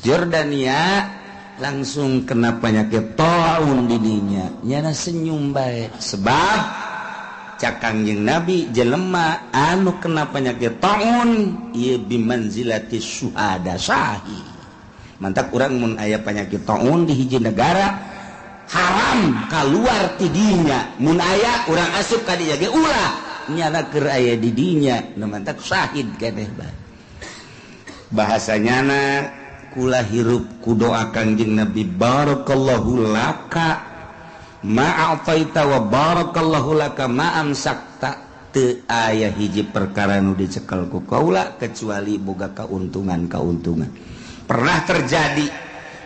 Jordania langsung kena penyakit taun didinya nyana senyum bae sebab cak Kangjeng Nabi jelema anu kena penyakit taun ieu bimanzilati syuhada syahi. Mantak urang mun aya penyakit taun di hiji negara haram keluar tidinya, mun aya urang asup ka dinya ge ulah nyana keur aya di dinya, nu mantak syahid keneh bae. Bahasanya na kula hirup ku doa Kangjeng Nabi barakallahu laka ma a'taita wa barakallahu laka ma amsakta, teu aya hiji perkara nu dicekel ku kaula kecuali boga kauntungan-kauntungan. Pernah terjadi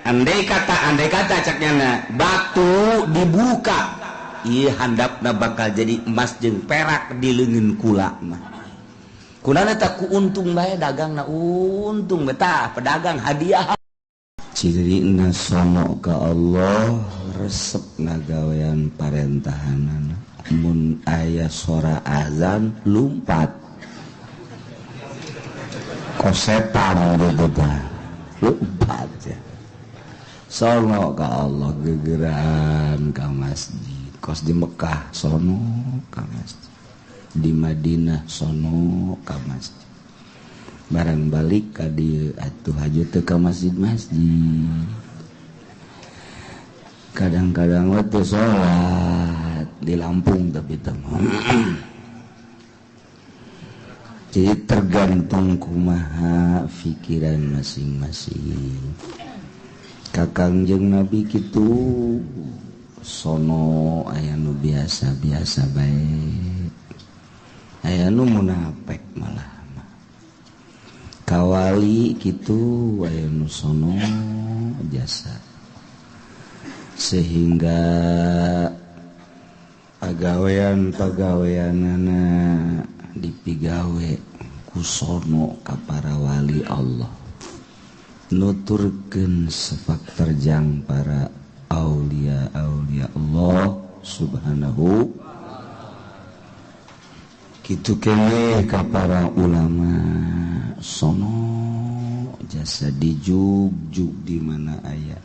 andai kata cak nyana batu dibuka ieu handapna bakal jadi emas jeung perak di leungeun kula mah. Kunana tak ku untung bae dagangna untung betah pedagang hadiah. Cirina sono ka Allah resep ngagawean parentahanana. Mun aya sora azan lumpat. Kosetan gitu tah. Lumpat ya. Sono ka Allah gegeran ka masjid. Kos di Mekah sono ka masjid. Di Madinah sono ka masjid. Barang balik ka dieu atuh haja teu ka masjid-masjid. Kadang-kadang we teu salat di Lampung tapi teh. Jadi tergantung kumaha pikiran masing-masing. Ka Kangjeng Nabi kitu sono aya nu biasa-biasa bae. Aya nu munafik malah mah. Kawali kitu aya nu sono jasa. Sehingga pagawean-pagaweanana dipigawe ku sono ka para wali Allah. Nuturkeun sepak terjang para aulia-aulia Allah subhanahu. Kitu keneh ka para ulama sono jasa dijugjug di mana aya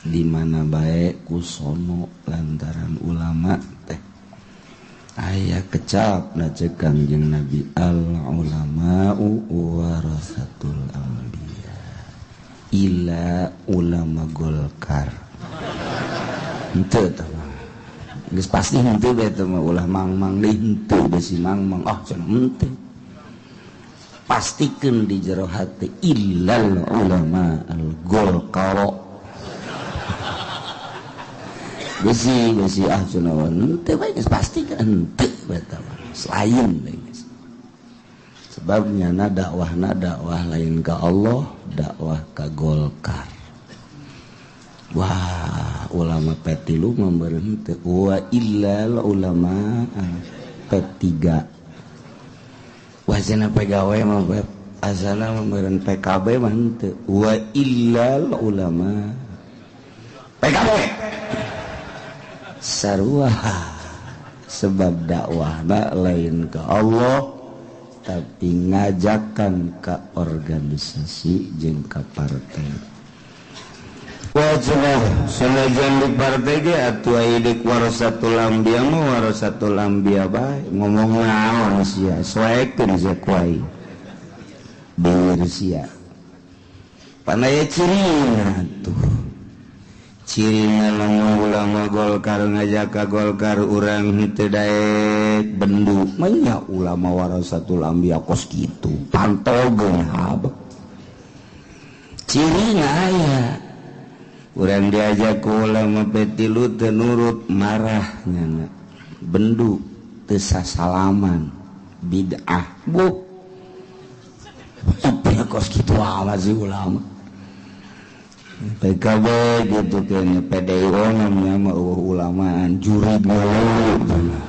di mana bae ku sono lantaran ulama teh aya kecap na ceuk Kangjeng Nabi al ulama'u warasatul anbiya illa ulama Golkar. Henteu tah mah geus pasti henteu bae teh mah ulah mang-mang deui henteu da si mang-mang ah cenah henteu. Pastikeun di jero hati illal ulama al Golkar. Besi besi ah cenah henteu bae geus pastikeun henteu bae teh mah lain bae geus. Sebabnya na dakwahna dakwah lain ka Allah, dakwah ka Golkar. Wah, ulama P3 memberhenti wa illal ulama P3. Wazana PGW mah azana memberen PKB mah henteu wa illal ulama PKB. Sarua sebab dakwahna lain ke Allah tapi ngajakan ke organisasi jeung ka partai. Wajah sanajan di partai ge atuh aya warasatul anbiya mah warasatul anbiya bae ngomong naon sia soekeun sia ku aing beueur sia panaya cirina tuh cirina lamun ulama Golkar ngajak ka Golkar urang henteu daek bendu mah ulama warasatul anbiya kos kitu pantogeun habek cirina aya. Urang diajak ku ulama P3 teu nurut marah nyana bendu teu sasalaman bid'ah bu tapi kos kitu amat sih ulama PKB gitu kayaknya PDIO namanya mah ulamaan jurig mulu.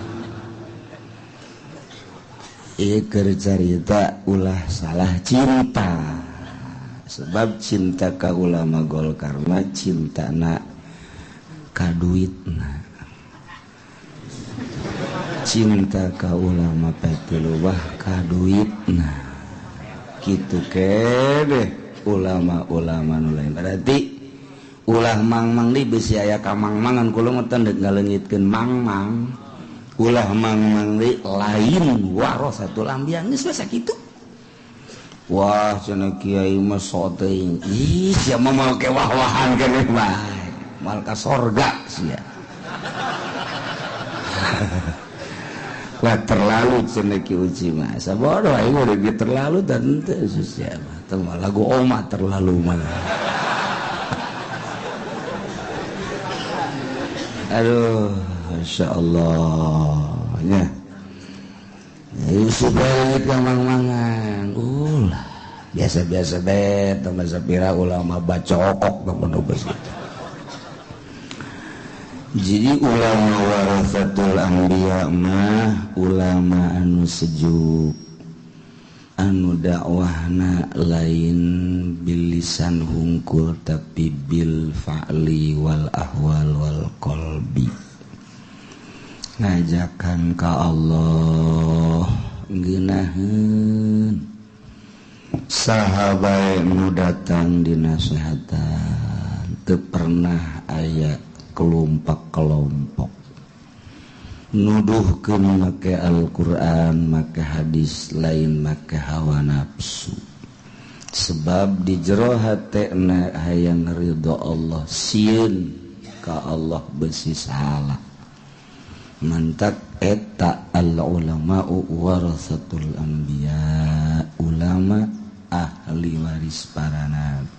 Ieu keur carita ulah salah cinta. Sebab cinta ka ulama Golkar mah cintana ka duitna. Cinta ka ulama P3 bah ka duitna. Kitu kene ulama-ulama nu lain. Berarti ulah mang-mang di besi aya ka mang-mangan kula mah teu ngaleungitkeun mang-mang. Ulah mang-mang di lain warasatul anbiya geus we sakitu. Wah cenah kiai mah sok teuing. Ih sia mah moal kewah-wahan keneh bae. Moal ka sorga sia. Wah terlalu cenah ki uji mah. Sabodoh aing udah terlalu dan teu sia mah. Teu lagu oma terlalu mah. Aduh, Masya Allah nya. Supaya mang-mangan ulah biasa-biasa bet teman sapira ulama bacokok teman bes gitu. Jadi ulama warasatul anbiya mah ulama anu sejuk, anu dakwahna lain bil lisan hungkul tapi bil fa'li wal ahwal wal qalbi. Ngajakan ka Allah ngeunaheun saha bae nu datang dinasehatan teu pernah aya kelompok-kelompok nuduhkeun make Al-Qur'an make hadis lain make hawa nafsu sebab di jero hatena hayang ridho Allah sieun ka Allah besi salah. Mantak eta al ulama'u warasatul anbiya, ulama ahli waris para nabi.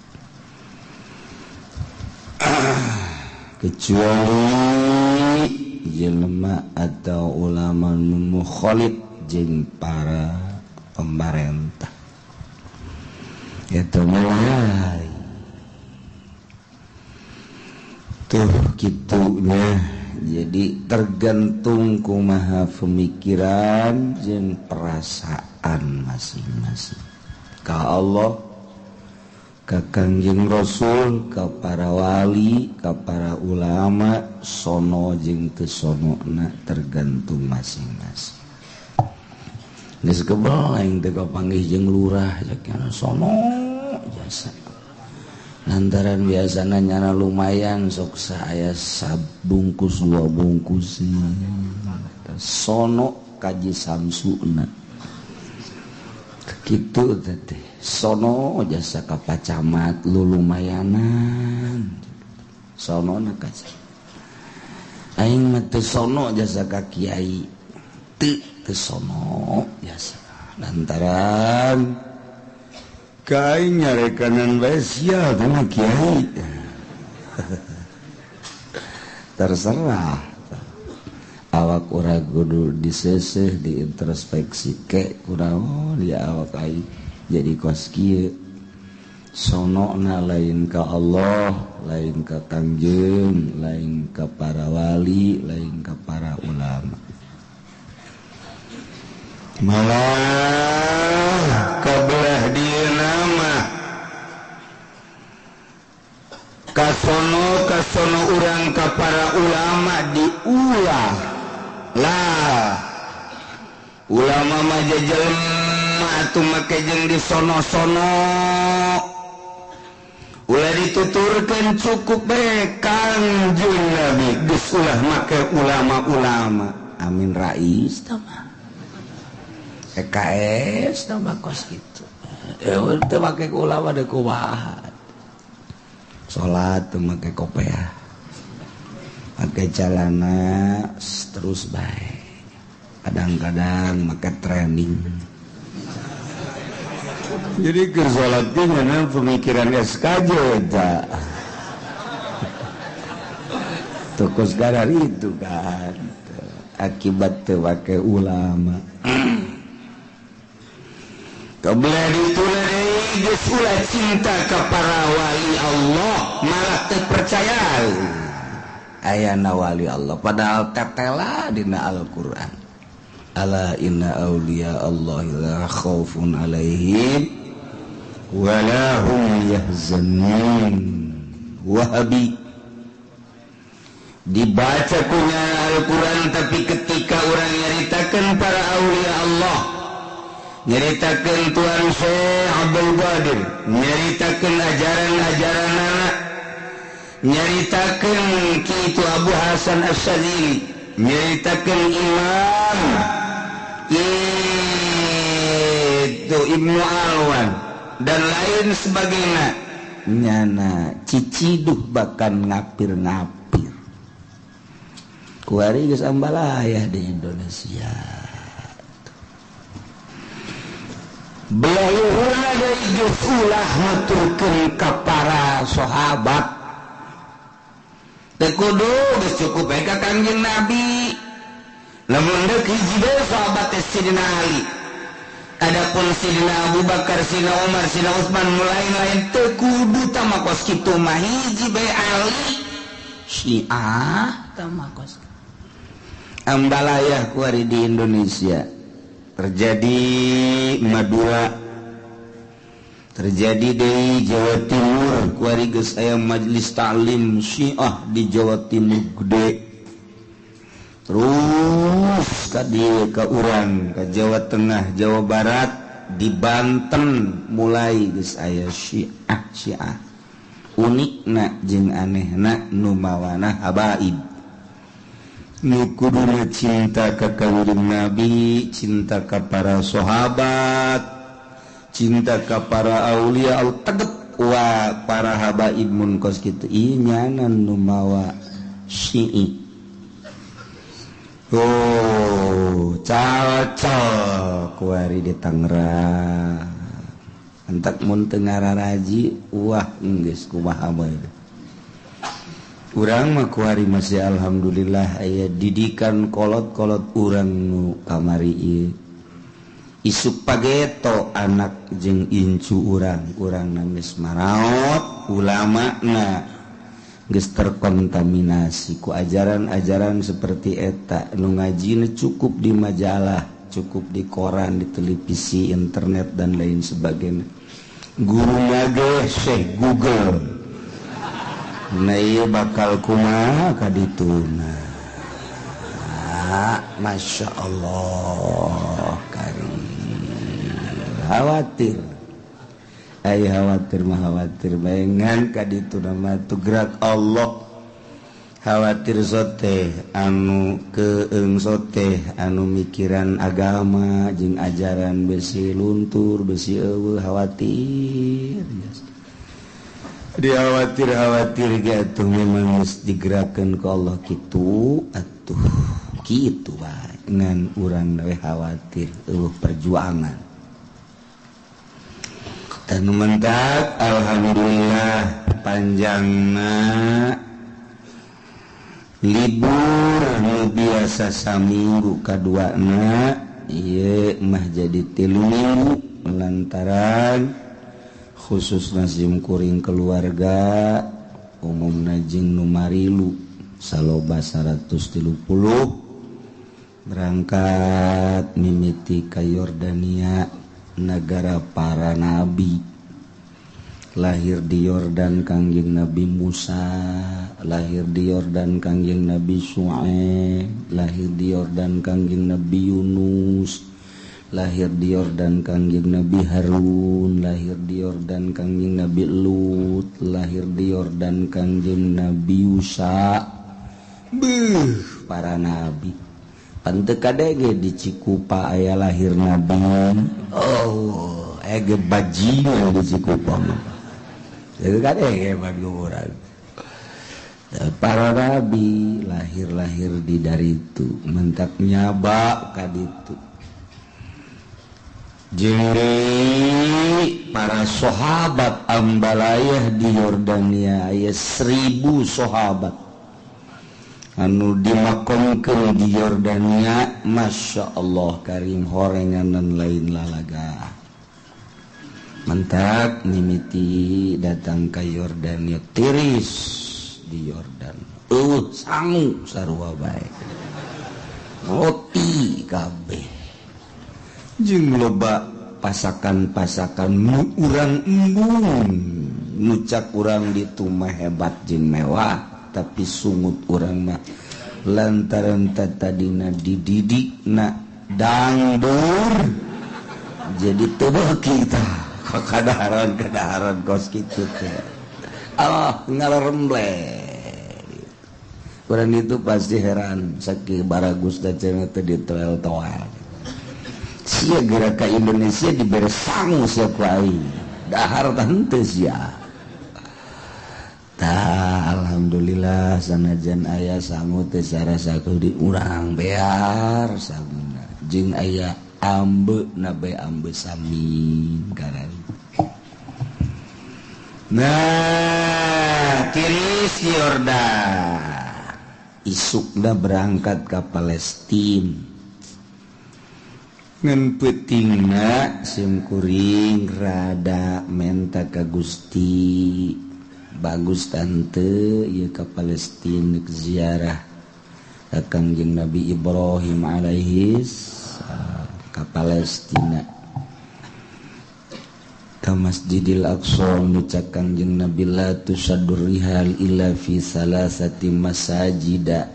Kecuali jelema atau ulama nu mukhalif jeung para pemerintah. Eta mulai tuh kitunya. Jadi tergantung kumaha pemikiran jeung perasaan masing-masing. Ka Allah, ka Kangjeng Rasul, ka para wali, ka para ulama, sono jeung teu sonona tergantung masing-masing. Geus kebel aing teh kapanggih jeung lurah cek sono jasa. Lantaran biasanya nyana lumayan sok saya sabungkus dua bungkus sono kaji samsuna kitu teh sono jasa ka pacamat lu lumayanan sono na kaji aing mah teu sono jasa ka kiai teu teu sono jasa lantaran kain nyarekanan bae sia teh mah kiai. Terserah awak urang kudu diseseh diintrospeksi ke kunaon dia awak aing jadi kos kieu sonona lain ka Allah, lain ka Kangjeng, lain ka para wali, lain ka para ulama. Malah kabelah dia nama kasono kasono urang ka para ulama diulah lah ulama mah jelema atuh make jeung di sono-sono ulah dituturkeun cukup bae Kangjeng Nabi geus ulah make ulama-ulama. Amin Rais tah mah PKS tah mah kos kitu. Teu make ulama deui kumaha. Salat teu make kopeah. Make celana terus bae. Kadang-kadang make training. Jadi keur salat ge ngeunah pemikiran SKJ eta. Tokos gadar itu kan akibat teu make ulama. Kebelah itu geus ulah cinta ka para wali Allah malah teu percaya ayana wali Allah padahal tetela dina Al-Qur'an. Ala inna awliya Allah la khaufun alaihim wa la hum yahzanun. Wahabi dibaca kunya Al-Qur'an tapi ketika orang nyaritakeun para awliya Allah Nyaritakeun Tuan Syekh Abdul Qadir, nyaritakeun ajaran-ajaran anak, nyaritakeun kitu Abu Hasan Asy-Syadzili, nyaritakeun Imam itu Ibnu Alwan dan lain sebagainya. Nyana ciciduh bahkan ngapir-ngapir. Kuari geus ambalayah di Indonesia. Belah deui geus ulah nuturkeun ka para sahabat. Teu kudu geus cukup bae ka Kangjeng Nabi. Lamun deuk hiji deui sahabat teh Sidina Ali. Adapun Sidina Abu Bakar, Sidina Umar, Sidina Utsman lain-lain teu kudu tamakos kitu mah hiji bae Ali. Syiah tamakos. Ambalayah kuari di Indonesia. Terjadi Madura, terjadi di Jawa Timur, kuari geus aya majelis taklim Syiah di Jawa Timur gede. Terus ka dieu ka urang ka Jawa Tengah, Jawa Barat, di Banten mulai geus aya Syiah Syiah. Unikna jeung anehna nu mawana habaib. Nu kuduna cinta ka Kangjeng Nabi, cinta ka para sahabat, cinta ka para aulia, al tegep wa para habaib mun kos kitu ieu nyanan nu mawa Syi'i. Oh, cocok kuari di Tangerang. Entak mun teu ngararaji, wah geus kumaha bae. Urang mah kuari masih alhamdulillah aya didikan kolot-kolot urang nu kamari ieu. Isuk pageto anak jeung incu urang, urang geus maraot ulamana geus terkontaminasi ku ajaran-ajaran seperti eta. Nu ngajina cukup di majalah, cukup di koran, di televisi, internet dan lain sebagainya. Guru ge Syekh Google. Nah ieu bakal kumaha ka dituna. Masya Allah karim. Khawatir. Ai khawatir mah khawatir baengan ka dituna mah gerak Allah. Khawatir sote anu keeng sote anu mikiran agama jeung ajaran besi luntur besi eueuh khawatir. Dikhawatir-khawatir ge atuh memang geus digerakkeun ku Allah kitu atuh kitu bae ngan urang we khawatir eueuh perjuangan. Tanu mentak alhamdulillah panjangna libur nu biasa saminggu kaduana ieu mah jadi 3 minggu lantaran khusus nasim kuring keluarga umumna jeung nu marilu saloba 130 berangkat mimiti ka Yordania negara para nabi. Lahir di Yordan Kangjeng Nabi Musa, lahir di Yordan Kangjeng Nabi Syuaib, lahir di Yordan Kangjeng Nabi Yunus, lahir di Yordan Kangjeng Nabi Harun, lahir di Yordan Kangjeng Nabi Lut, lahir di Yordan Kangjeng Nabi Yusa. Beuh, para nabi. Pan teu kadege di Cikupa aya lahir nabi. Oh, ege bajingan di Cikupa mah. Teu kadege bagi urang. Para nabi lahir-lahir di daritu, mentak nyaba ka ditu. Jeung para sahabat ambalayah di Yordania aya 1000 sahabat anu dimakomkeun di Yordania. Masya Allah karim horenganan lain lalaga. Mentak mimiti datang ka Yordania tiris di Yordan. Sangu sarua bae. Roti kabeh. Jeung loba pasakan-pasakan nu urang embung, nu cak urang ditu mah hebat jeung mewah, tapi sungut urang mah lantaran tatadina dididikna dangdur Jadi teu beuki tah kadaharan kos kitu teh. Allah ngaleremble. Kurang itu pasti heran sakieu baragus da cenah teh ditoel-toel. Sia geura ka Indonesia dibere sangu sia ku aing. Dahar tah henteu sia. Tah alhamdulillah sanajan aya sangu teh sarasa di urang bear sanguna. Jeung aya ambe na bae ambe samim karari. Nah, tiris Yordan. Isukna berangkat ke Palestina. Ngan peutingna simkuring rada menta ka Gusti. Bagus tante ieu ka Palestina ziarah ka Kangjeng Nabi Ibrahim alaihi ka Palestina. Ka Masjidil Aqsa nu Kangjeng Nabi la tusaddur rihal illa fi salasati masajida.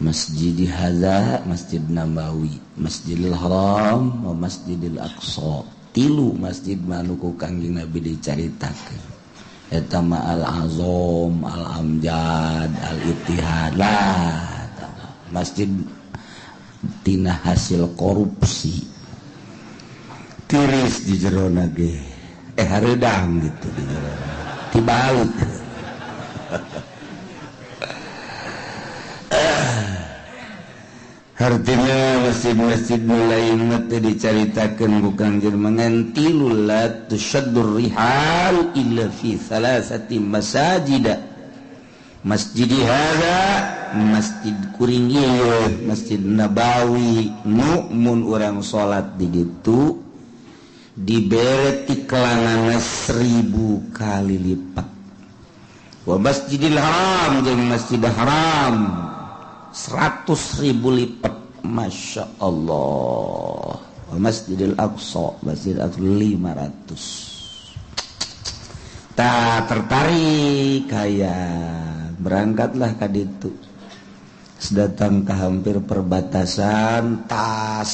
Masjid hadza, Masjid Nabawi, Masjidil Haram, wa Masjidil Aqsa. Tilu masjid manu ku Kangjeng Nabi dicaritakeun. Eta mah Al-Azam, Al-Amjad, Al-Ittihad lah. Masjid tina hasil korupsi. Tiris di jerona ge. Hareudang gitu di jerona. Tibalut. Artinya masjid-masjid lain teh dicaritakeun ku Kangjeng ngan tilu la tushaddur rihal illa fi salasati masajida. Masjid hadza, masjid kuring ieu, Masjid Nabawi nu mun urang salat di ditu dibere tiklanana 1000 kali lipat. Wa Masjidil Haram jeung Masjid Haram 100.000 lipat. Masya Allah. Masjidil Aqsa, Masjid Aqsa 500. Tak tertarik kayak berangkatlah ka ditu. Sedatang ke hampir perbatasan, tas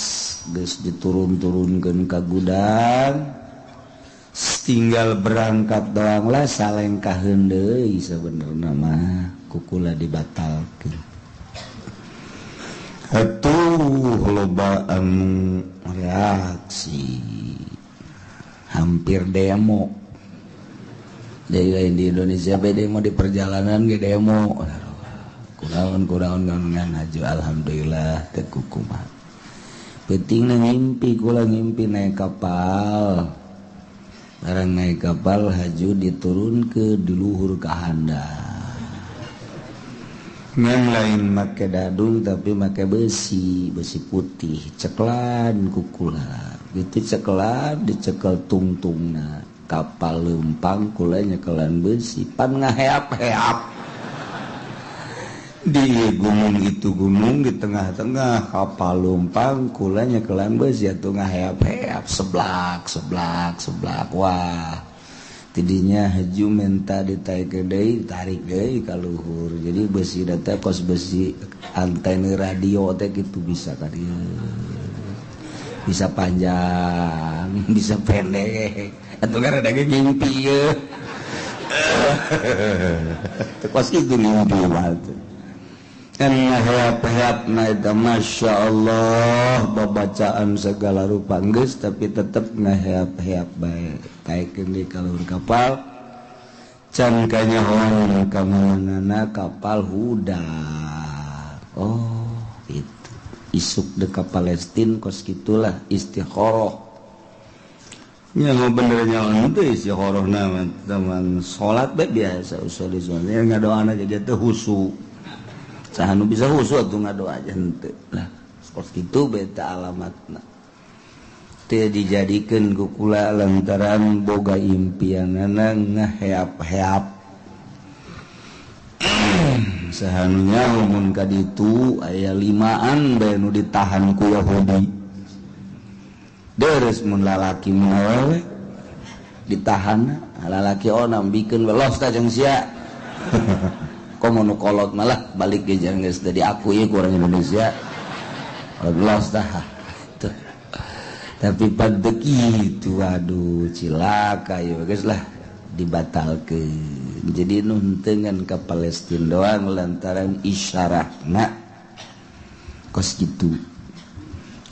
geus diturun-turunkeun ka gudang. Tinggal berangkat doang lah salengkaheun deui sabenerna mah kukula dibatalkeun. Atuh loba anu reaksi hampir demo. Dari lain di Indonesia be demo di perjalanan ge demo. Kunaon ngan haju alhamdulillah teu kukumaha. Pentingna ngimpi kula ngimpi naik kapal. Barang naik kapal haju diturunkeun di luhur ka handap. Ngan lain make dadung tapi make besi, besi putih, ceklan kukula. Gitu ceklan dicekel tungtungna. Kapal lempang kula nyekelan besi, pan ngaheap-heap. Di gunung itu gunung di tengah-tengah kapal lumpang kula nyekelan besi atuh ngaheap-heap seblak seblak seblak. Wah, tidinya haju minta ditarik deui, tarik deui ka luhur. Jadi besi teh kos besi antena radio teh kitu bisa ka dieu. Bisa panjang, bisa pendek. Atuh kan ada ge ngimpi ye. Kos kitu ngimpi mah. Heap-heap na eta Masya Allah babacaan segala rupa geus tapi tetep ngaheap-heap bae. Taekeun di ka luhur kapal can kanyahoan ka manana kapal hudah. Oh, itu isuk de ka Palestin kos kitulah istikharah. Nya bener nyaho teh istikharahna teman salat bae biasa usul usul ngadoana jadi teh husu. Saha nu bisa husu atuh ngadoa aja henteu. Lah, kos kitu beta alamatna. Teu dijadikeun ku kula lantaran boga impianana ngaheap-heap. Saha nu nyaho mun ka ditu aya limaan bae nu ditahan ku Yahudi. Deres mun lalaki mun awewe ditahan, lalaki onam bikeun we los ta jeung sia. Komo nu kolot malah balik ge jeung geus teu diakui ku urang Indonesia. Los tah. Tuh. Tapi pada itu aduh cilaka ya guys lah dibatalkeun. Jadi nuntengan ke Palestina doang lantaran isyarahna kos gitu.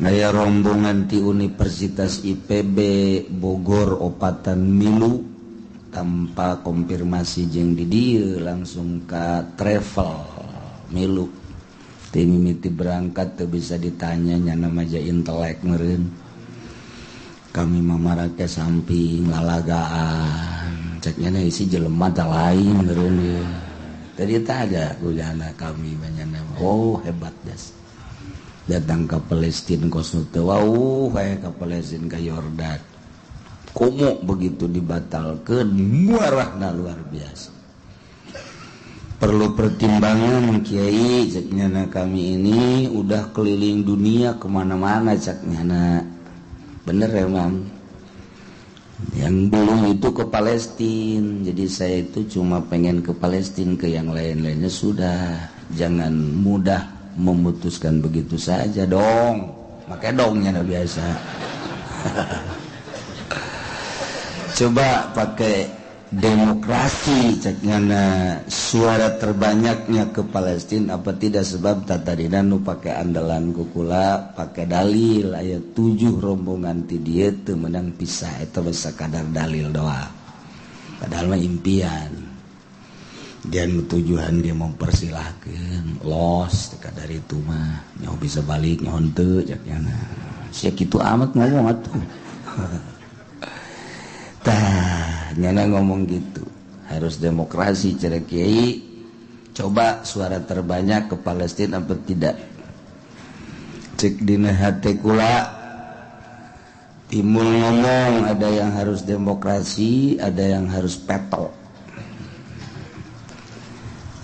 Aya rombongan ti Universitas IPB Bogor opatan milu tanpa konfirmasi jeung di dieu langsung ka travel milu. Ti mimiti berangkat teu bisa ditanya nyana maja intelek meureun. Kami mamarake samping lalagaan ceknya isi jelema tah lain meureun ieu. Tadi tah aja kujana kami banyana. Oh hebat das. Datang ke Palestina kos nu teu wauh kayak ke Palestina ke Yordan. Komo begitu dibatalkeun muarahna luar biasa. Perlu pertimbangan kiai ceknya kami ini udah keliling dunia kemana-mana ceknya. Bener emang. Yang belum itu ke Palestina. Jadi saya itu cuma pengen ke Palestina, ke yang lain-lainnya sudah. Jangan mudah memutuskan begitu saja dong. Makanya dongnya udah biasa. Coba pakai demokrasi ceknya suara terbanyaknya ke Palestina apa tidak, sebab tadina nu pakai andalan kukula pakai dalil aya 7 rombongan ti dieu teu meunang pisah eta sakadar dalil doa. Padahal mah impian. Dan tujuan dia mempersilahkan los teka dari itu mah nyaho bisa balik nyaho henteu ceknya. Sia kitu amat ngomong atuh. Tah nyana ngomong gitu harus demokrasi cara kiai. Coba suara terbanyak ke Palestina apa tidak. Cek dina hate kula timbul ngomong ada yang harus demokrasi, ada yang harus peto.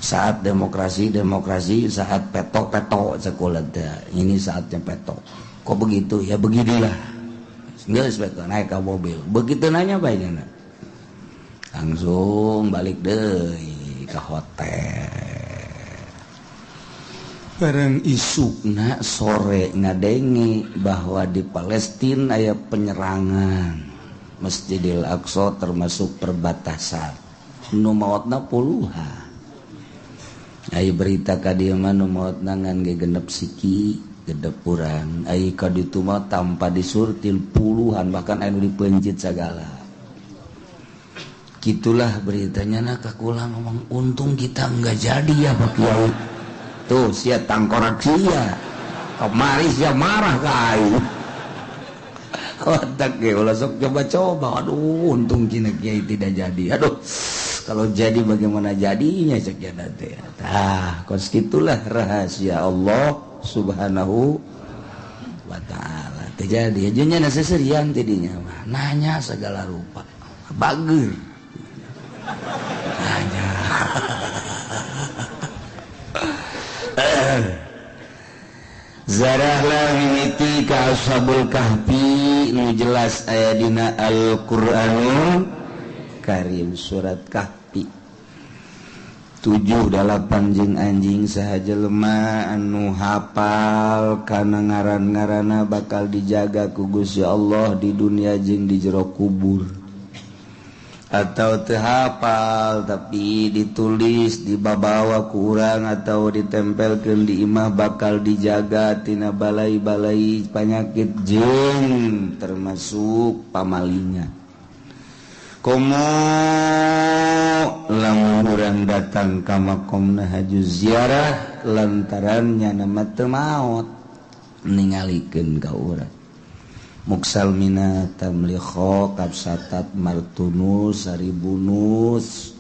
Saat demokrasi demokrasi, saat peto peto sekolah teh. Ini saatnya peto. Kok begitu? Ya beginilah. Geus peto naik ke mobil. Begitu nanya bae nya. Langsung balik deui ke hotel. Bareng isukna sore ngadenge bahwa di Palestina aya penyerangan Masjidil Aqsa termasuk perbatasan. Nu maotna puluhan. Ai berita ka dieu mah nu maotna ngan ge genep siki gedep urang. Ai ka ditu mah tanpa disurtil puluhan bahkan anu dipencit sagala. Gitulah beritanya. Nah kakula ngomong untung kita nggak jadi ya Pak Kiai. Tuh sia tangkorak sia. Kemari sia marah ka aing. Otak ge ulah sok coba-coba. Aduh untung cina kiai tidak jadi. Aduh kalau jadi bagaimana jadinya cek jana teh. Tah kos gitulah rahasia Allah Subhanahu wa taala. Teu jadi nya seserian tidinya mah. Nanya segala rupa. Bager. Nanya. Zarahlah mimiti ka Ashabul Kahfi nu jelas aya dina Al-Qur'anul Karim surat Kahfi 7 8 jeung anjing saha jelema anu hafal kana ngaran-ngaranna bakal dijaga ku Gusti Allah di dunia jeung di jero kubur. Atau teu hafal tapi ditulis dibabawa ku urang atau ditempelkeun di imah bakal dijaga tina balai-balai panyakit jeung termasuk pamalingan. Komo lamun urang datang ka makomna haju ziarah lantaran nyana mah teu maot ningalikeun ka urang. Muksalmina tamlikho kapsatat martunus saribunus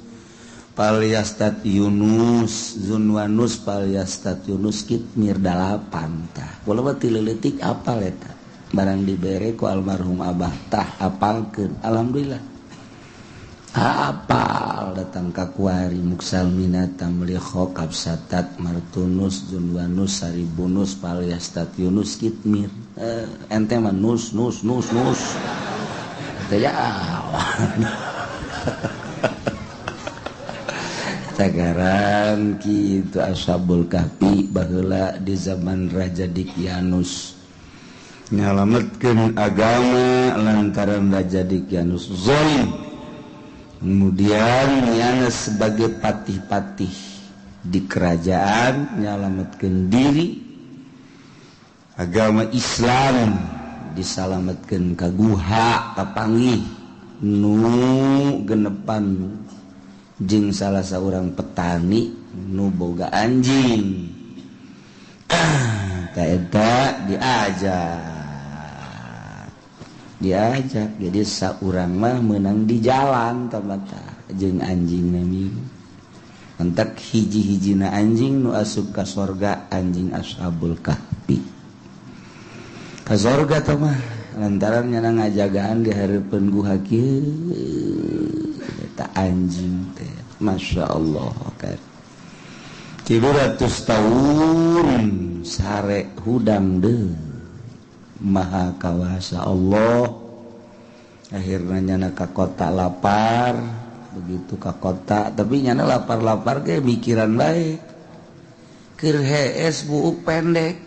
palyastat Yunus zunwanus palyastat Yunus kitmir 8 tah. Kula mah ti leutik apal eta. Barang dibere ku almarhum abah tah apalkeun. Alhamdulillah. Apal datang ka kuari muksalmina tamlikho kapsatat martunus zunwanus saribunus palyastat Yunus kitmir. Ente mah nus nus nus nus. Teh ya. Tagaran kitu Ashabul Kahfi baheula di zaman Raja Dikyanus. Nyalametkeun agama lantaran Raja Dikyanus zalim. Kemudian nyana sebagai patih-patih di kerajaan nyalametkeun diri, agama Islam disalametkeun ka guha kapanggih nu genepan jeung salah seorang petani nu boga anjing. Ta eta diajak jadi saurang mah meunang di jalan tamata jeung anjing nami. Entek hiji-hijina anjing nu asup ka sorga anjing Ashabul Kahfi. Ka sorga teh mah lantaran nyana ngajagaan di hareupeun guha kieu eta anjing teh. Masya Allah kan. 300 tahun sare hudang deui. Maha kawasa Allah. Akhirnya nyana ka kota lapar, begitu ka kota tapi nyana lapar-lapar ge mikiran bae. Keur hees buuk pendek.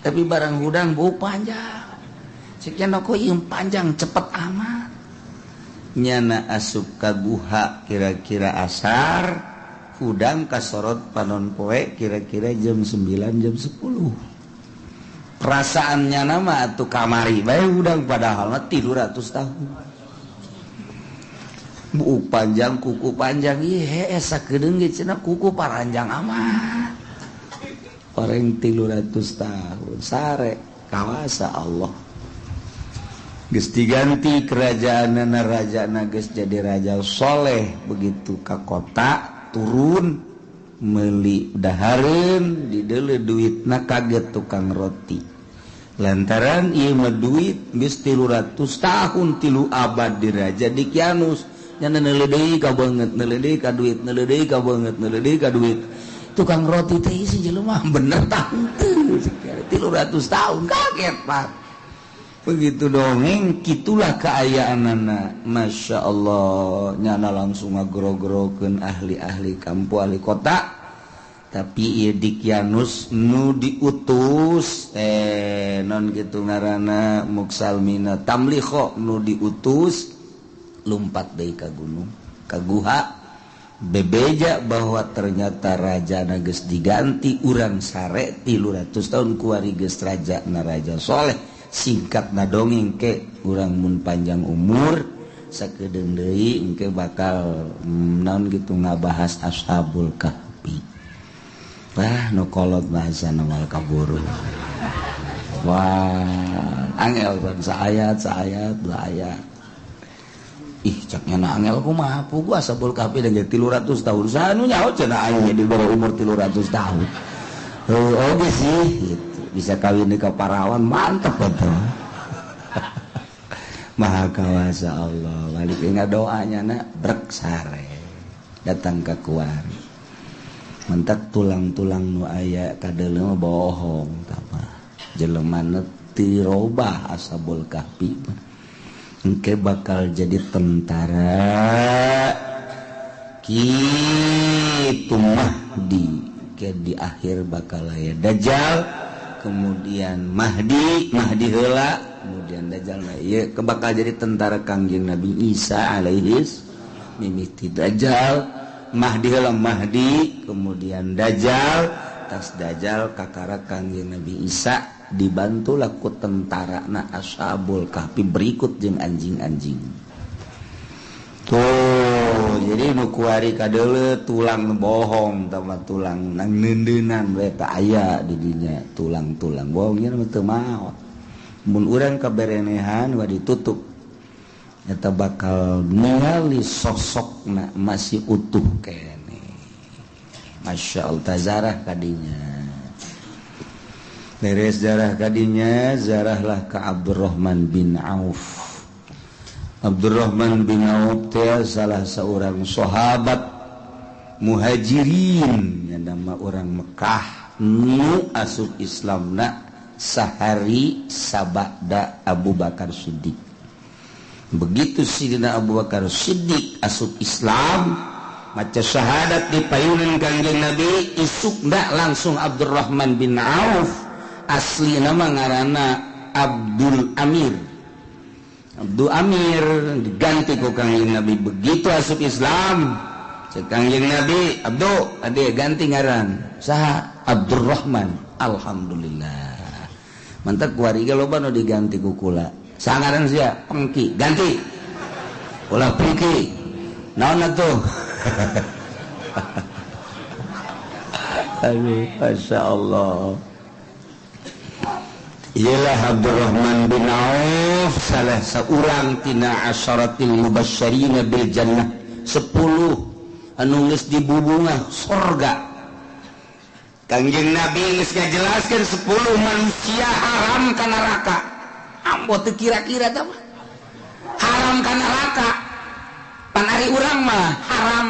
Tapi barang hudang buuk panjang. Cek nyana kok ieu panjang cepet amat. Nyana asup ka guha kira-kira asar, hudang kasorot panon poe kira-kira jam 9 jam 10. Perasaannya nama atuh kamari bae hudang padahal mah 300 tahun. Buuk panjang kuku panjang ieu hees sakedeung ge cenah kuku paranjang amat. Orang 300 tahun sare kawasa Allah. Geus diganti kerajaanna rajana geus jadi raja soleh. Begitu ka kota turun meuli dahareun dideuleu duitna kaget tukang roti. Lantaran ieu mah duit geus 300 tahun 3 abad di Raja Dikyanus. Nya neuleuh deui ka beungeut, neuleuh deui ka duit, neuleuh deui ka beungeut, neuleuh deui ka duit. Tukang roti teh isi jelema bener tah henteu 300 tahun kaget Pak. Begitu dongeng kitulah kaayaanana. Masya Allah nyana langsung ngagro-grokeun ahli-ahli kampung ahli kota. Tapi ieu Dikyanus nu diutus non kitu ngaranna Muksalmina Tamlikho nu diutus lumpat deui ka gunung ka guha bebeja bahwa ternyata raja na geus diganti urang sare 300 tahun kuari geus raja na raja soleh. Singkat na dongeng ke urang mun panjang umur sakedeung deui engke bakal naon gitu ngabahas Ashabul Kahfi. Wah nu kolot bahasana wal kaburu. Wah angel pan saayat saayat dua ayat. Ih cak nyana angel kumaha puguh Ashabul Kahfi dan 300 tahun sanu nyaho cenah aing di bawah umur 300 tahun. Heuh oge sih gitu. Bisa kawin di kaparawan mantep betul. Maha kawasa Allah. Balik ingat doanya nak brek sare datang ke kuari. Mentak tulang-tulang nu aya kadeuleu bohong tah. Jelema tirobah Ashabul Kahfi. Engke bakal jadi tentara kitu Mahdi. Ke di akhir bakal aya Dajjal, kemudian Mahdi, Mahdi heula, kemudian Dajjal. Nah, ieu bakal jadi tentara Kangjeng Nabi Isa alaihis mimiti Dajjal, Mahdi heula Mahdi, kemudian Dajjal, tas Dajjal kakara Kangjeng Nabi Isa dibantulah ku tentara na Ashabul Kahfi berikut jeung anjing-anjing. Tuh, jadi nu kuari kadeuleu tulang bohong tama tulang nang neundeunan we teh aya di dinya tulang-tulang bohongnya mah teu maot. Mun urang kaberenehan wa ditutup eta bakal ningali sosokna masih utuh keneh. Masya Allah tazarah kadinya. Beres zarah kadinya, zarahlah ke Abdurrahman bin Auf. Abdurrahman bin Auf teh salah seorang sahabat muhajirin yang nama orang Mekah nu asup Islamna sahari sabada Abu Bakar Siddiq. Begitu Sidina Abu Bakar Siddiq asup Islam, maca syahadat di payunan Kangjeng Nabi, isukna langsung Abdurrahman bin Auf asli nama ngaranna Abdul Amir. Abdul Amir diganti ku Kangjeng Nabi. Begitu asup Islam, cek Kangjeng Nabi, Abdul, ade ganti ngaran. Saha? Abdurrahman. Alhamdulillah. Mantap kuari ge loba nu diganti ku kula. Saha ngaran sia? Pengki. Ganti. Ulah Pengki. Naon atuh? Aduh, Masya Allah. Ialah Abdurrahman bin Auf salah seorang tina asyaratil mubasysyirina bil jannah, 10 anu geus dibubungah sorga. Kangjeng Nabi geus ngajelaskeun 10 manusia haram ka neraka. Ambo teu kira-kira tah mah. Haram ka neraka. Pan ari urang mah haram.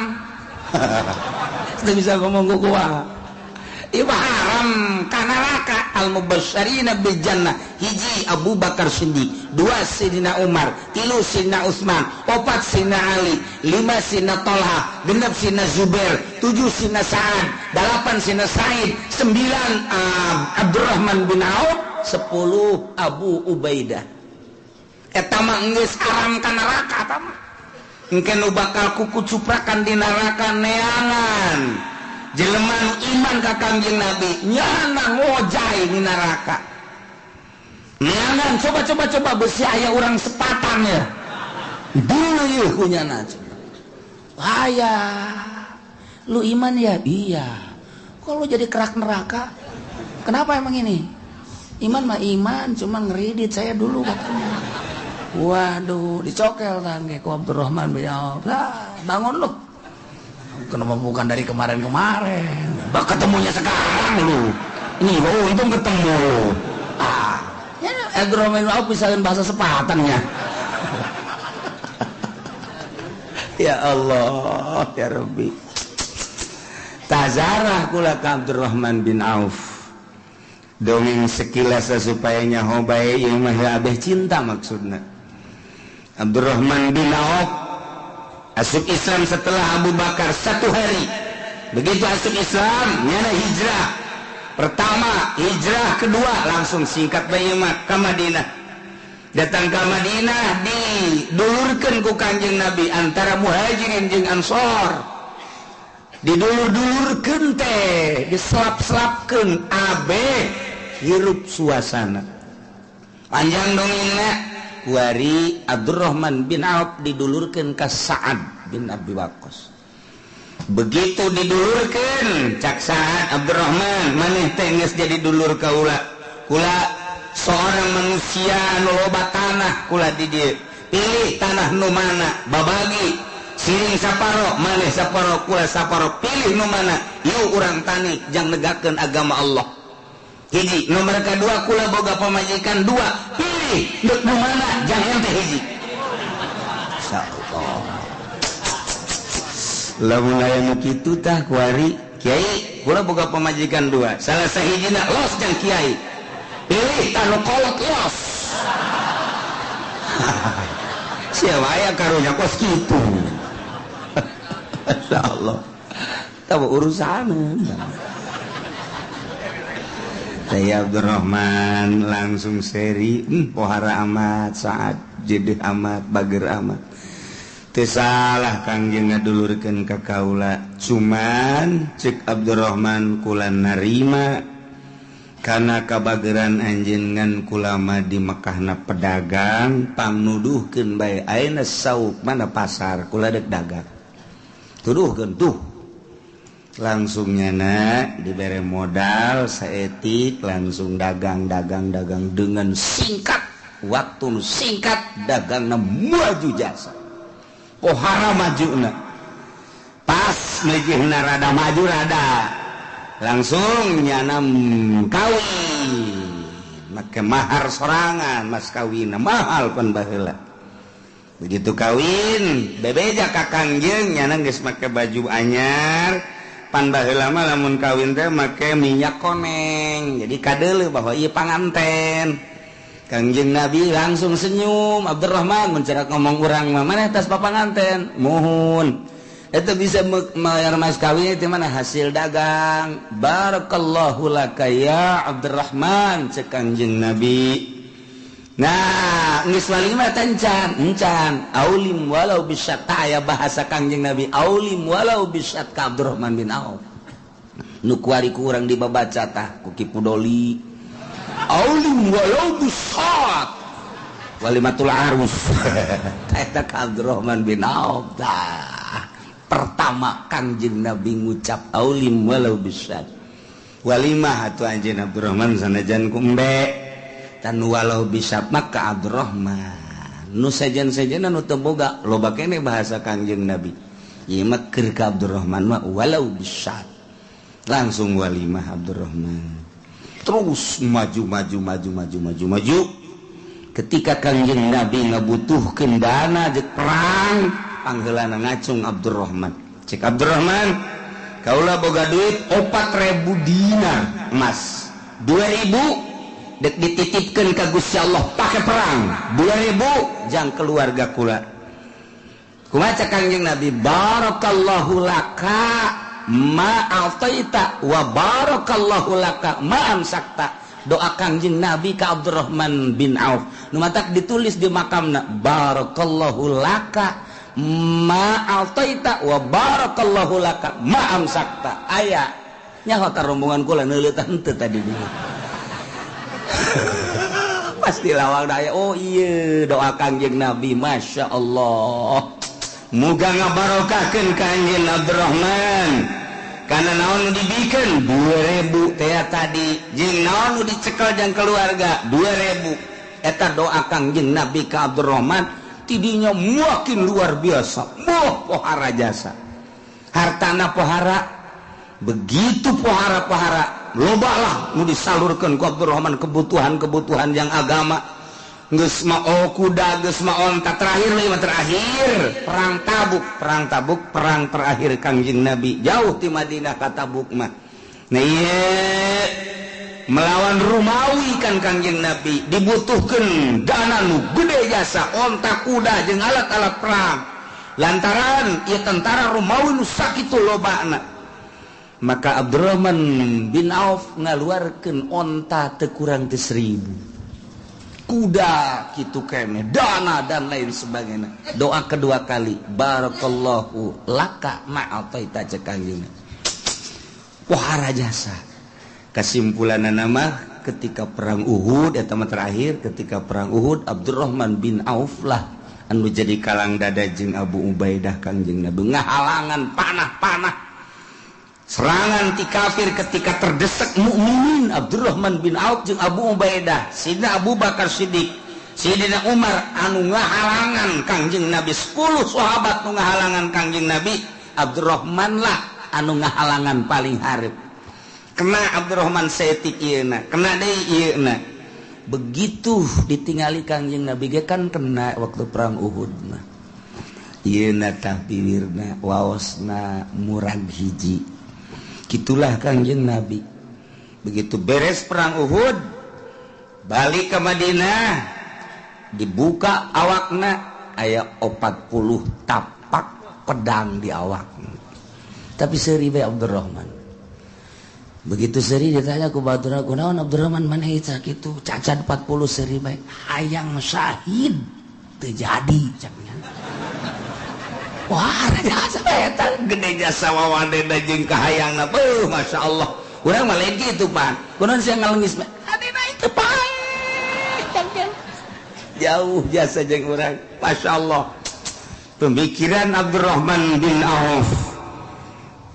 Teu bisa ngomong ku kumaha. Ieu haram ka neraka. Al-mubasysyirina bil jannah, hiji Abu Bakar Siddiq, 2 Sidina Umar, 3 Sidina Utsman, 4 Sidina Ali, 5 Sidina Talha, 6 Sidina Zubair, 7 Sidina Sa'ad, 8 Sidina Sa'id, 9 Abdurrahman bin Auf, 10 Abu Ubaidah. Eta mah geus haram ka neraka eta mah. Engke nu bakal kukucuprakan di neraka neangan jelema nu iman ka Kangjeng Nabi nyana ngojay di neraka. Neangan coba besi aya urang sepatan ya. Dulu ieu ku nyana. Aya. Lu iman ya? Iya. Kok lu jadi kerak neraka? Kenapa emang ini? Iman mah iman, cuma ngeridit saya dulu katanya. Waduh, dicokel tangge ku Abdurrahman bin Auf. Lah, bangun lu. Kenapa bukan dari kemarin-kemarin? Bak ketemunya sekarang lu. Ini oh, untung ketemu. Ah, ya Abdurrahman bin Auf bisa bahasa sepatannya. Ya Allah, ya Rabbi. Tazarah kula ka Abdurrahman bin Auf. Dongeng sekilas supaya nyaho bae ieu mah abeh cinta maksudna. Abdurrahman bin Auf asup Islam setelah Abu Bakar 1 hari. Begitu asup Islam, nyana hijrah. Pertama, hijrah kedua langsung singkat bae mah ka Madinah. Datang ke Madinah didulurkeun ku Kangjeng Nabi antara Muhajirin jeung Ansor. Didulur-dulurkeun teh, diselap-selapkeun abeh hirup suasana. Panjang dongengna. Kuari Abdurrahman bin Auf didulurkeun ka Sa'ad bin Abi Waqqas. Begitu didulurkeun cak Sa'ad, Abdurrahman maneh teh geus jadi dulur kaula. Kula seorang manusia anu loba tanah kula di dieu. Pilih tanah nu mana, babagi siring saparo, maneh saparo, kula saparo, pilih nu mana. Yuk urang tani jang negakeun agama Allah. Hiji, nomor kedua kula boga pamajikan 2, pilih dek nu mana jang ente hiji. Insyaallah. Lamun aya nu kitu tah kuari kiai kula boga pamajikan 2, salah sahijina los jang kiai. Pilih tah nu kolot los. Sia wae karunya kos kitu. Insyaallah. Tah urusan. Saya Abdurrahman langsung seri, pohara amat, saat jedeh amat, bager amat. Teu salah Kangjeng ngadulurkeun ka kaula. Cuman cek Abdurrahman kula narima kana kabageran anjeun ngan kula mah di Mekahna pedagang, pangnuduhkeun bae ayeuna sauk mana pasar kula deuk dagang. Tuduhkeun tuh. Langsung nyana dibere modal saetik langsung dagang dengan singkat waktu singkat dagangna maju jasa pohara majuna pas mejihna rada maju rada langsung nyana kawin make mahar sorangan mas kawinna mahal pan baheula. Begitu kawin bebeja ka Kangjeng nyana geus make baju anyar. Pan baheula mah lamun kawin teh make minyak koneng. Jadi kadeuleu bahwa ieu panganten. Kangjeng Nabi langsung senyum, Abdurrahman mencerak ngomong urang mah maneh tas papanganten? Muhun. Eta bisa mayar mas kawin itu mana hasil dagang. Barakallahu laka ya Abdurrahman cek Kangjeng Nabi. Nah, geus walimah encan, encan. Aulim walau bisyat, aya bahasa Kangjeng Nabi, aulim walau bisyat ka Abdurrahman bin Auf. Nu kuari ku urang dibabaca tah ku Ki Pudoli. Aulim walau bisyat. Walimatul arus. Eta ka Abdurrahman bin Auf tah. Pertama Kangjeng Nabi ngucap aulim walau bisyat. Walimah atuh anjeun Abdurrahman sanajan ku embe. Tan walau bisa maka Abdurrahman nu sejen-sejenan nu teu boga loba kene bahasa Kangjeng Nabi. Ieu mah keur ka Abdurrahman mah walau bisa. Langsung walimah Abdurrahman. Terus maju maju maju maju maju maju. Ketika Kangjeng Nabi ngabutuhkeun dana jeung perang, pangheulana ngacung Abdurrahman. Cek Abdurrahman, kaula boga duit 4.000 dinar emas. 2.000 dek dititipkan ke Gusti Allah pakai perang, 2.000 jang keluarga kula. Kumaca Kangjeng Nabi, barakallahu laka ma a'taita wa barakallahu laka ma amsakta. Doa Kangjeng Nabi ka Abdurrahman bin Auf. Nu matak ditulis di makamna barakallahu laka ma a'taita wa barakallahu laka ma amsakta. Aya nyaho ta rombongan kula neuleutan henteu tadi dieu. Pasti lawang daya. Oh iya doa Kangjeng Nabi, Masya Allah. Muga ngabarokahkeun ka anjeun Abdurrahman. Karena naon nu dibikeun 2.000 teh tadi, jeung naon nu dicekel jang keluarga 2.000. Eta doa Kangjeng Nabi ka Abdurrahman tidinya makin luar biasa. Moh pohara jasa. Hartana pohara, begitu pohara-pohara lobalah nu disalurkeun ku Abdurrahman kebutuhan-kebutuhan yang agama. Geus mah kuda, geus mah onta, terakhir leuwih terakhir perang Tabuk, perang Tabuk perang terakhir Kangjeng Nabi jauh ti Madinah ka Tabuk mah. Nah ieu melawan Romawi kan Kangjeng Nabi dibutuhkeun dana nu gede jasa, onta, kuda jeung alat-alat perang. Lantaran ieu tentara Romawi nu sakitu lobana. Maka Abdurrahman bin Auf ngaluarkeun onta teu kurang ti 1.000. Kuda kitu kene, dana dan lain sebagainya. Doa kedua kali, barakallahu laka ma ataita cek Kangjeng. Pohara jasa. Kesimpulanna mah ketika perang Uhud eta mah terakhir, ketika perang Uhud Abdurrahman bin Auf lah anu jadi kalang dada jeung Abu Ubaidah Kangjeng Nabi ngahalangan panah-panah serangan ti kafir ketika terdesak mukminin. Abdurrahman bin Auf jeung Abu Ubaidah, Sidina Abu Bakar Siddiq, Sidina Umar anu ngahalangan Kangjeng Nabi, 10 sahabat nu ngahalangan Kangjeng Nabi, Abdurrahman lah anu ngahalangan paling hareup. Kena Abdurrahman saeutik ieuna, kena deui ieuna. Begitu ditingali Kangjeng Nabi ge kan kena waktu perang Uhud mah. Ieuna tah piwirna waosna murag hiji. Gitulah Kangjeng Nabi. Begitu beres perang Uhud, balik ke Madinah, dibuka awakna aya 40 tapak pedang di awakna. Tapi seuri bae Abdurrahman. Begitu seuri ditanya ku batur, kunaon Abdurrahman maneh sakitu cacat 40 seuri bae. Hayang syahid teu jadi caknya. Wah, jasa eta gede jasa wawadena jeung kahayangna. Beuh, Masya Allah. Urang mah lain kitu pan. Kunaon sia ngalengis mah? Adina itu paeh. Jauh jasa jeung urang. Masya Allah. Pemikiran Abdurrahman bin Auf.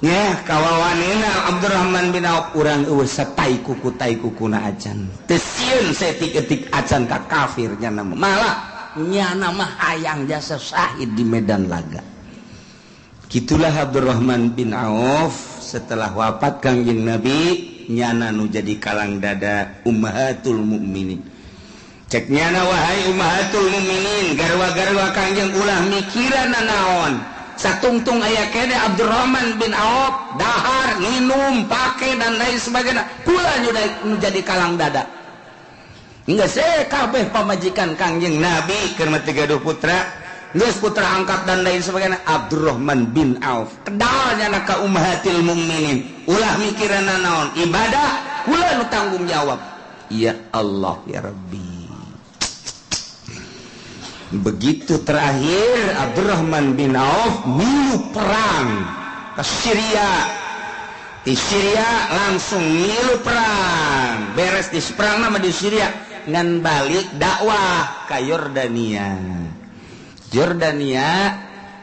Nya kawawanina Abdurrahman bin Auf urang eueuh satai kuku tai kukuna acan. Teu sieun saeutik-eutik acan ka kafir nya mah. Malah nyana mah hayang jasa syahid di medan laga. Gitulah Abdurrahman bin Auf setelah wafat Kangjeng Nabi nyana nu jadi kalang dada ummahatul mukminin. Cek nyana wahai ummahatul mukminin, garwa-garwa Kangjeng ulah mikiran naon. Satungtung aya kene Abdurrahman bin Auf dahar, minum, pake dan lain sebagainya. Kula nu jadi kalang dada. Geus kabeh pamajikan Kangjeng Nabi keur mah 32 putra, geus putra angkat dan lain sebagainya. Abdurrahman bin Auf kedalnya ka ummahatil mukminin, ulah mikiran naon, ibadah kula nu tanggung jawab. Ya Allah ya Rabbi. Begitu terakhir Abdurrahman bin Auf milu perang ke Syria. Di Syria langsung milu perang, beres di perang nama di Syria ngan balik dakwah ke Yordania. Yordania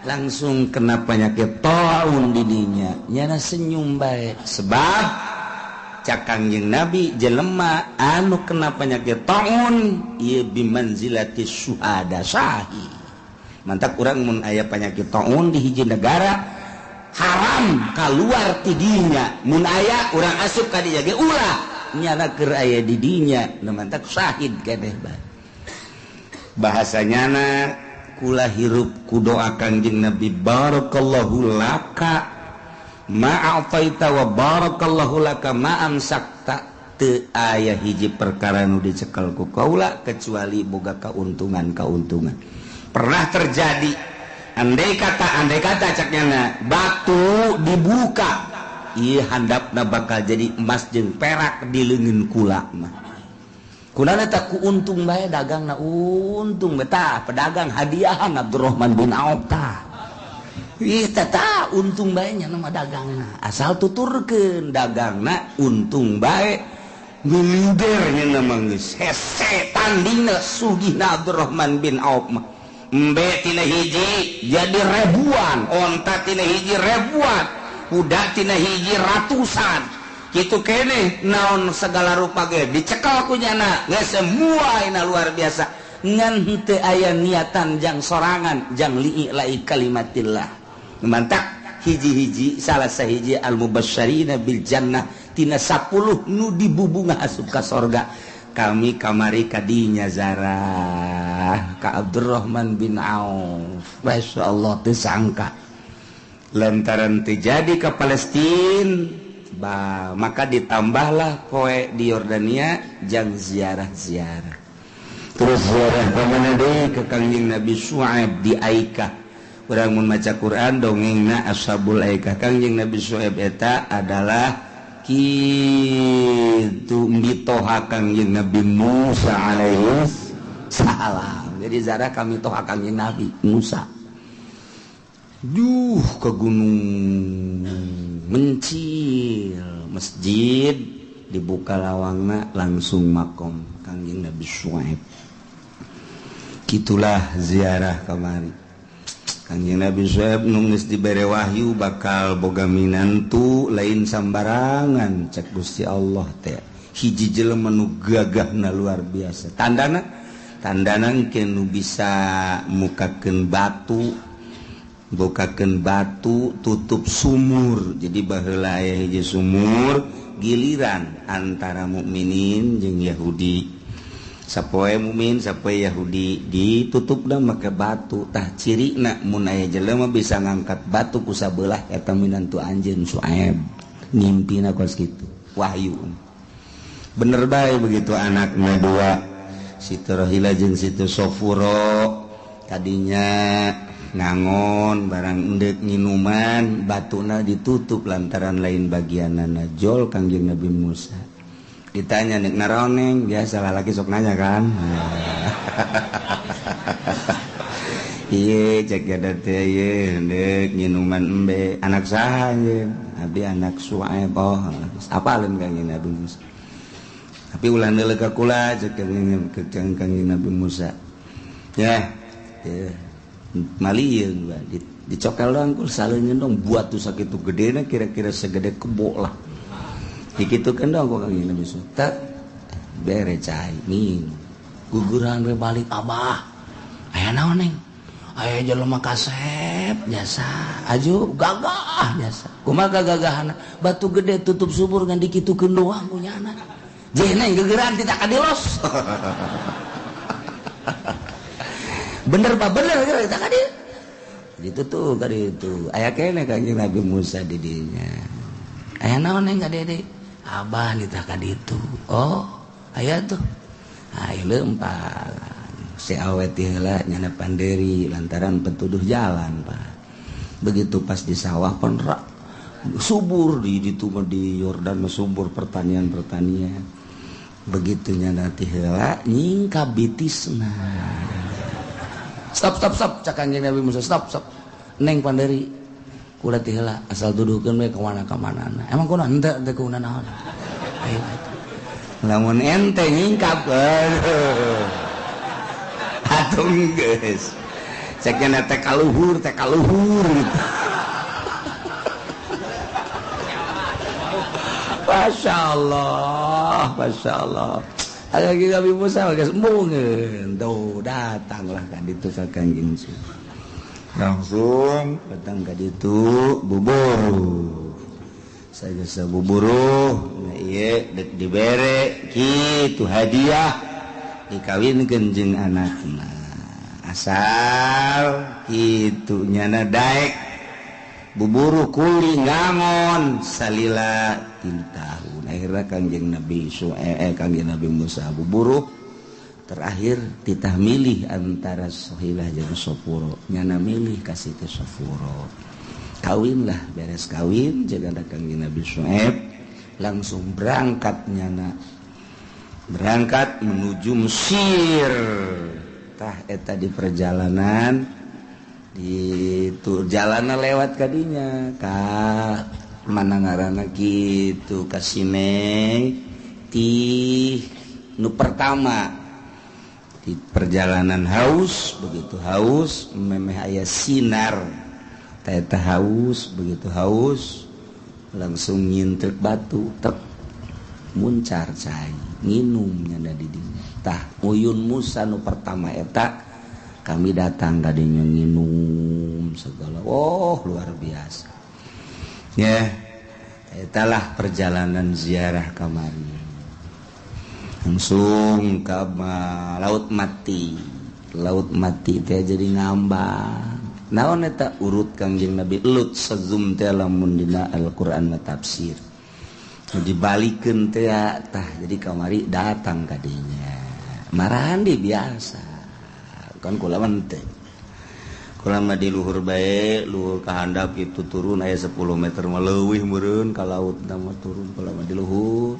langsung kena penyakit taun didinya, nyana senyum bae sebab cak Kangjeng Nabi jelema anu kena penyakit taun ieu bimanzilati syuhada syahi. Mantak urang mun aya penyakit taun di hiji negara haram keluar tidinya, mun aya urang asup ka dinya ge ulah nyana keur aya di dinya, nu mantak syahid keneh bae. Bahasanya na kula hirup ku doa Kangjeng Nabi barakallahu laka ma a'taita wa barakallahu laka ma amsakta. Teu aya hiji perkara nu dicekel ku kaula kecuali boga kauntungan-kauntungan. Pernah terjadi andai kata caknya batu dibuka ieu handapna bakal jadi emas jeung perak di leungeun kula mah. Kunana tak ku untung bae dagangna untung betah pedagang hadiahan Abdurrahman bin Auf tah. Ih tah untung bae nya nama dagangna. Asal tuturkeun dagangna untung bae miliudernya nama geus hese tandingna sugihna Abdurrahman bin Auf mah. Embe tina hiji jadi ribuan, onta tina hiji ribuan, kuda tina hiji ratusan. Kitu keneh naon segala rupa ge dicekel ku nyana geus semua ina luar biasa ngan henteu aya niatan jang sorangan jang li'i kalimatillah. Mantak hiji-hiji salah sahiji al mubasysyirina bil jannah tina 10 nu dibubungah asup ka sorga. Kami kamari kadinya zarah ka Abdurrahman bin Auf. Masyaallah teu sangka lantaran teu jadi ka Palestina. Bah, maka ditambahlah poe di Yordania jang ziarah-ziarah. Terus ziarah ka mana deui ke Kangjeng Nabi Syuaib di Aikah. Urang mun maca Quran dongengna Ashabul Aikah. Kangjeng Nabi Syuaib eta adalah kitu mitoha Kangjeng Nabi Musa alaihi salam. Jadi ziarah kami toha Kangjeng Nabi Musa. Duh ke gunung mencil masjid dibuka lawangna langsung makom Kangjeng Nabi Syuaib. Gitulah ziarah kamari. Kangjeng Nabi Syuaib nu geus dibere wahyu bakal boga minantu lain sambarangan cek Gusti Allah teh. Hiji jelema nu gagahna luar biasa. Tandana tandana engke nu bisa mukakeun batu, bukakeun batu tutup sumur. Jadi baheula aya hiji sumur giliran antara mukminin jeung Yahudi. Sapoe mukmin sapoe Yahudi ditutupna make batu. Tah cirina mun aya jelema bisa ngangkat batu ku sabelah eta minantu anjeun Syuaib. Ngimpina kos kitu wahyu. Bener bae begitu anakna dua Siti Rohila jeung Siti Sofuro tadinya ngangon barang endek nginuman batuna ditutup lantaran lain bagianana jol Kangjeng Nabi Musa. Ditanya nek naroneng biasa lalaki sok nanya kan. Ieu cek gada teh ieu endek nginuman embe anak saha ieu? Abdi anak Syuaib. Oh apaleun Kangjeng Nabi Musa. Tapi ulah neuleuh ka kula cek Kangjeng Nabi Musa. Ya ya malieun ba dicokel doang ku saleunyeun dong buat tuh sakitu gedena kira-kira segede kebo lah. Dikitukeun dong ku Kangjeng Nabi Musa. Tak bere cai minum. Guguran we balik abah. Aya naon neng? Aya jelema kasep jasa. Aju gagah jasa. Kumaha gagahana? Batu gede tutup subur ngan dikitukeun doang ku nyana. Jeh neng gegeran tidak kadilos. Bener pak bener kita kadi gitu tuh kadi itu aya kene Kangjeng Nabi Musa di dinya aya naon neng kadi abah nitah kadi itu oh aya tuh ayo lempar si awet heula nyana panderi lantaran petuduh jalan pak. Begitu pas di sawah penrak subur di ditu di Yordan subur pertanian-pertanian. Begitu nyana ti heula nyingka bitisna. Stop stop stop cak Kangjeng Nabi Musa, stop stop. Neng panderi kula teh heula asal duduhkeun we ka mana ka manana. Emang kunaon henteu teu kunaon naon. Ayo atuh. Lamun ente nyingkap atuh geus. Ceknya teh kaluhur gitu. Masya Allah, Masya Allah. Ada lagi Nabi Musa geus embungeun. Tuh datanglah ka ditu ka Kangjeng. Langsung datang ka ditu buburuh. Sageus buburuh, nah ieu deuk dibere kitu hadiah dikawinkeun jeung anakna. Asal kitu nyana daek buburuh kuli ngangon salila 3 tahun. Akhirnya Kangjeng Nabi Kangjeng Nabi Musa buburuh terakhir titah milih antara Sohilah jeung Sofuro. Nyana milih ka Siti Sofuro. Kawinlah, beres kawin jeung Kangjeng Nabi Syuaib langsung berangkat nyana. Berangkat menuju Mesir. Tah eta di perjalanan di jalanan lewat kadinya ka mana ngaranna kitu ka Sinai ti nu pertama di perjalanan haus, begitu haus memeh aya sinar tah eta haus, begitu haus langsung nyintrek batu tek muncar cai nginum nyanda di dinya. Tah uyun Musa nu pertama eta kami datang kadinya nginum segala, oh luar biasa ya. Italah perjalanan ziarah kamari langsung ke laut mati. Laut mati teh jadi ngambang naon eta urut Kangjeng Nabi Lut sezum teh lamun dina Al-Qur'an tafsir dibalikeun teh tah jadi kamari datang kadinya marandi biasa kan kula mah teh kula mah di luhur bae luhur ka handap itu turun aya 10 meter mah leuwih meureun ka laut mah turun kula mah di luhur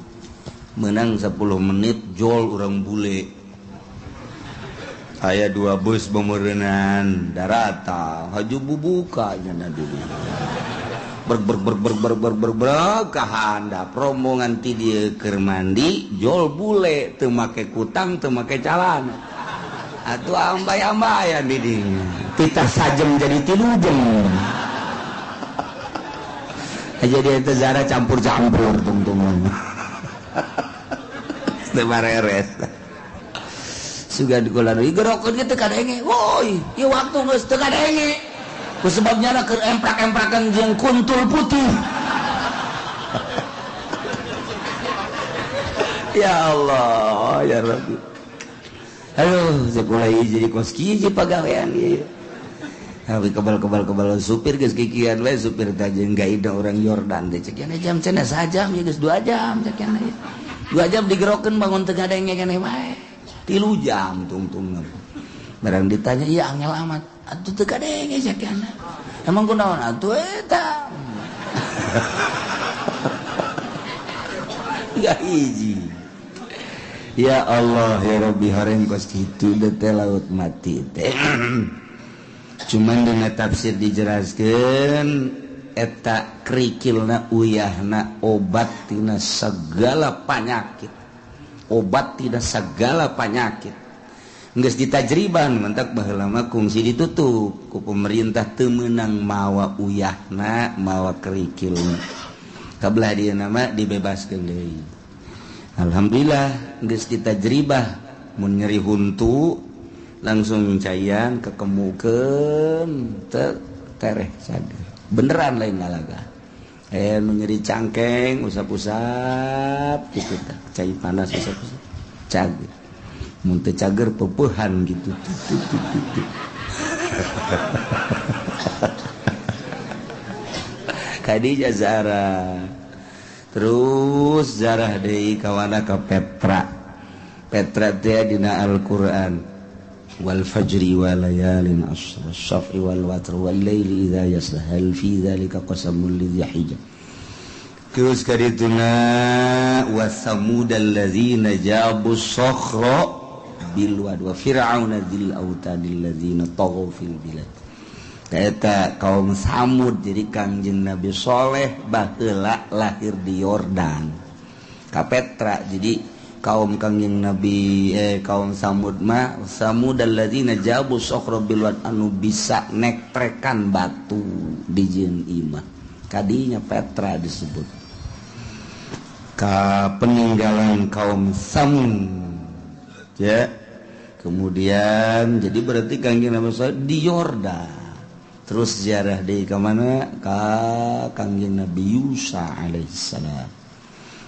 menang 10 menit jol urang bule aya 2 bus bemeureunan daratan haju bubuka nya dulu ber ber ber ber ber ber ber ber ka handap rombongan ti dieu keur mandi jol bule teu make kutang teu make calana atuh ambay-ambayan di dinya titah sajem jadi 3 jam jadi eta zara campur-campur tungtungan teu bareres sugan kula nu gerokeun ge teu kadenge woi ieu waktu geus teu kadenge ku sebabnya keur emprak-emprakan jeung kuntul putih. Ya Allah ya Rabbi. Aduh sekolah jadi kos kieu pagawean ieu. Tapi kebal-kebal-kebal supir geus kikian we supir teh jeung gaida orang Yordan teh cek jam cenah sajam ieu geus 2 jam cek 2 jam digerokeun bangun teu ngadenge keneh wae. 3 jam tungtung. Barang ditanya ieu angel amat. Atuh teu kadenge cek. Emang kunaon atuh eta. Enggak hiji. Ya Allah ya Rabbi horeng kos kitu teh laut mati teh. Cuman dina tafsir dijelaskeun eta kerikilna uyahna obat tina segala penyakit. Obat tina segala penyakit. Geus ditajriban mentak baheula mah kungsi ditutup ku pemerintah teu meunang mawa uyahna mawa kerikilna. Kabelah dieu mah dibebaskeun deui. Alhamdulillah geus ditajribah mun nyeri huntu langsung cayan kekemukeun teu tereh sager. Beneran lain ngalaga. Nu nyeri cangkeng usap-usap kitu tah cai panas usap-usap cager. Mun teu cager peupehan gitu. Khadijah Zara. Terus zarah deui kawana ka Petra. Petra teh dina Al-Qur'an. Wal fajri wa layalin ashr wasyaf'i wal watr wal laili idza yasr hal fi dzalika qasamul lidzi hijr. Terus kadituna wa samudal ladzina jabu sakhra bil wad wa fir'auna dzil autadil ladzina taghaw fil bilad. Eta kaum Samud. Jadi Kangjeng Nabi Soleh baheula lahir di Yordan ka Petra. Jadi kaum Kangjeng Nabi kaum Samud mah Samud alladzina jabu sakhra bil wad, anu bisa nektrekan batu di jeung imah. Kadinya Petra disebut ka peninggalan kaum Samud ya. Kemudian jadi berarti Kangjeng Nabi Soleh di Yordan. Terus ziarah di ke mana? Ka Kangjeng Nabi Yusa alaihissalam.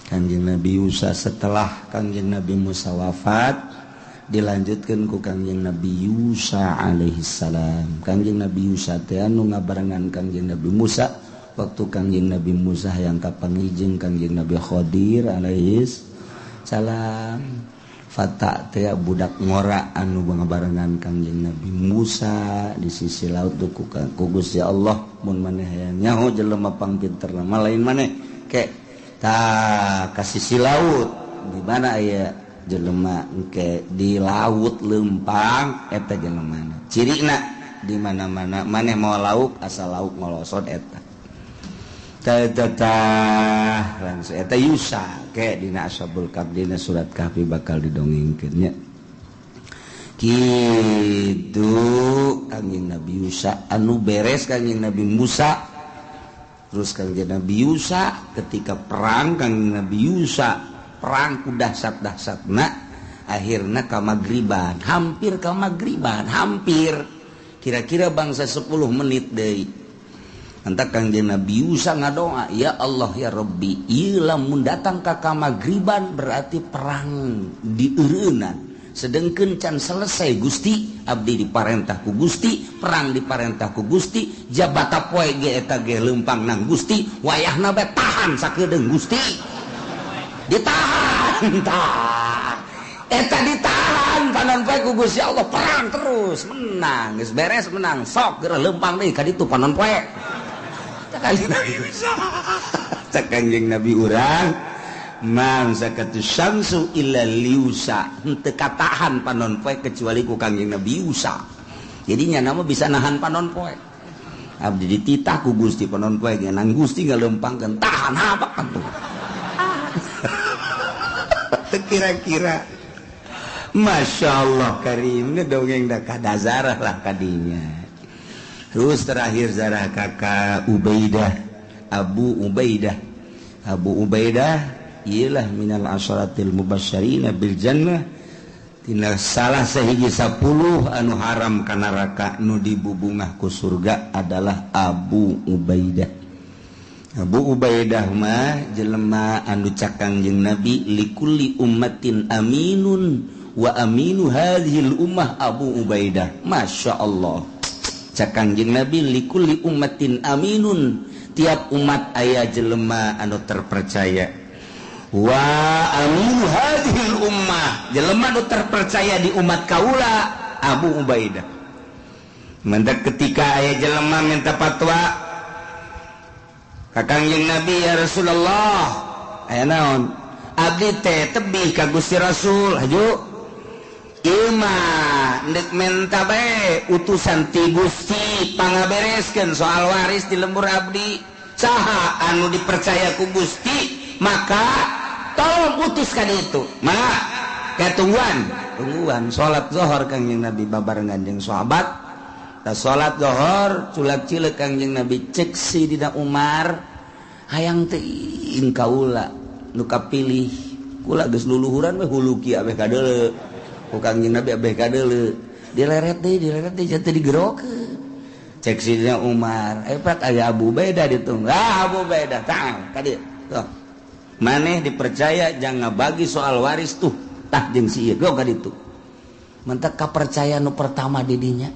Kangjeng Nabi Yusa setelah Kangjeng Nabi Musa wafat dilanjutkan ku Kangjeng Nabi Yusa alaihissalam. Kangjeng Nabi Yusa teh anu ngabarengan Kangjeng Nabi Musa waktu Kangjeng Nabi Musa yang kapangijeng Kangjeng Nabi Khadir alaihis salam. Fata teh budak ngora anu ngabarengan Kangjeng Nabi Musa di sisi laut tuh ku Gusti Allah mun maneh hayang nyaho jelema pangpinterna mah lain maneh ke tah ka sisi laut di mana aya jelema engke di laut lempang eta jelemana cirina di mana-mana maneh mau lauk asal lauk ngolosot eta tah langsung eta Yusa ke dina Ashabul Kahfi dina surat Kahfi bakal didongengkeun nya. Kitu Kangjeng Nabi Yusa anu beres Kangjeng Nabi Musa. Terus Kangjeng Nabi Yusa ketika perang Kangjeng Nabi Yusa perang ku dahsat-dahsatna akhirna ka magriban, hampir ka magriban, hampir kira-kira bangsa 10 menit deui. Antak Kangjeng Nabi Yusa ngadoa, ya Allah ya Rabbi, ieu lamun datang ka kamagriban berarti perang dieureunnan. Sedengkeun can selesai Gusti, abdi diparentah ku Gusti, perang diparentah ku Gusti, jabata poe ge eta ge leumpang nang Gusti, wayahna bae tahan sakedeung Gusti. Ditahan tah. Eta ditahan panon poe ku Gusti Allah, perang terus menang, geus beres menang, sok geura leumpang deui ka ditu panon poe. Cek Kangjeng Nabi urang man zakatu syamsu illa liusa, henteu katahan panon poe kecuali ku Kangjeng Nabi Yusa. Jadi nya nama bisa nahan panon poe. Abdi dititah ku Gusti panon poe ge nang Gusti ngalempangkeun tahan apa atuh. Teu kira-kira Masya Allah karim dongeng da kadazarah lah kadinya. Terus terakhir zarah kakak Ubaidah, Abu Ubaidah. Abu Ubaidah ialah minal asyaratil mubasysyirina bil jannah, tina salah sahiji 10 anu haram ka neraka nu dibubungah ku surga adalah Abu Ubaidah. Abu Ubaidah mah jelema anu cakang jeung Nabi likulli ummatin aminun wa aminu hadhil ummah Abu Ubaidah. Masya Allah. Cak Kangjeng Nabi likulli ummatin aminun, tiap umat aya jelema anu terpercaya. Wa aminu hadhil ummah, jelema anu terpercaya di umat kaula Abu Ubaidah. Mendak ketika aya jelema minta fatwa ka Kangjeng Nabi, ya Rasulullah, aya naon? Abdi teh tebih ka Gusti Rasul, haju Ima ndek menta bae utusan ti Gusti pangabereskeun soal waris di lembur abdi. Saha anu dipercaya ku Gusti maka tolong utuskan itu. Maka kayak tungguan salat zuhur Kangjeng Nabi babarengan jeung sahabat. Ta salat zuhur culak-cileuk Kangjeng Nabi cek si Dina Umar hayang teuing kaula nu kapilih kula geus luluhuran we huluki abeh kadeuleu. Ku Kangjeng Nabi abeh kadeuleu dileret deui jatuh digerokeun. Cek sidina Umar, pak aya Abu Ubaidah ditunggu. Ah Abu Ubaidah tah ka dieu. Tuh. Maneh dipercaya jangan bagi soal waris tuh tah jeung si ieu ka ditu. Mentak kapercaya nu pertama di dinya.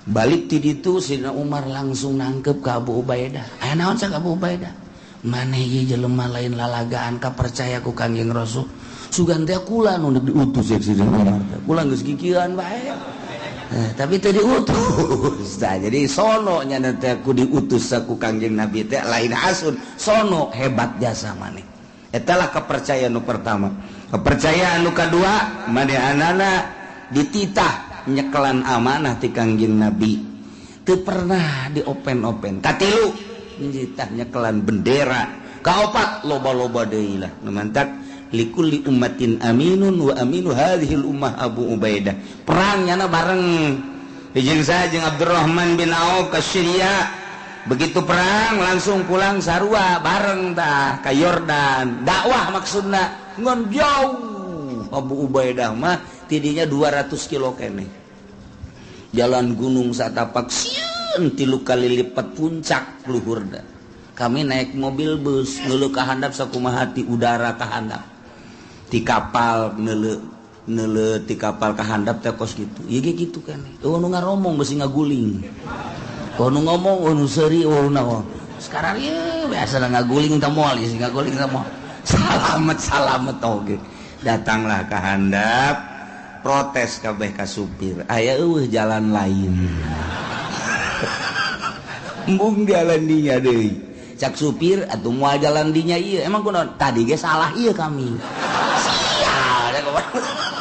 Balik ti ditu sidina Umar langsung nangkep ka Abu Ubaidah. Aya naon cak Abu Ubaidah? Maneh ieu jelema lain lalagaan kapercaya ku Kangjeng Rasul. Sugan teh kula nu diutus ya sidina Umar teh. Kula geus kikieuan bae. Tapi teu diutus. Tah jadi sono nya teh ku diutus ku Kangjeng Nabi teh lain asun, sono hebat jasa maneh. Eta lah kepercayaan nu pertama. Kepercayaan nu kadua manehanana dititah nyekelan amanah ti Kangjeng Nabi teu pernah diopen-open. Katilu dititah nyekelan bendera. Kaopat loba-loba deui lah nu mantak likulli ummatin aminun wa aminu hadhil ummah Abu Ubaidah. Perang nyana bareng jeung saya jeung Abdurrahman bin Auf ke Syria. Begitu perang langsung pulang sarua bareng tah ka Yordan. Dakwah maksudna ngon jauh. Abu Ubaidah mah tidinya 200 kilo keneh. Jalan gunung satapak sieun 3 kali lipat puncak luhurna. Kami naik mobil bus ngeuleuh ka handap sakumaha ti udara ka handap. Ti kapal ngeuleuh ngeuleuh ti kapal ka handap teh kos kitu. Ieu ge kitu keneh. Eueuh nu ngaromong beusi ngaguling. Kalau ngomong, oh seri, oh naon. Sekarang ya biasa ngaguling teh moal, sih ngaguling teh moal. Salamet salamet oge. Datanglah ke handap, protes kabeh ka supir. Aya eueuh jalan lain. Embung jalan dinya deui. Cak supir atuh moal jalan dinya ieu. Emang kunaon? Tadi ge salah ieu kami. Sial,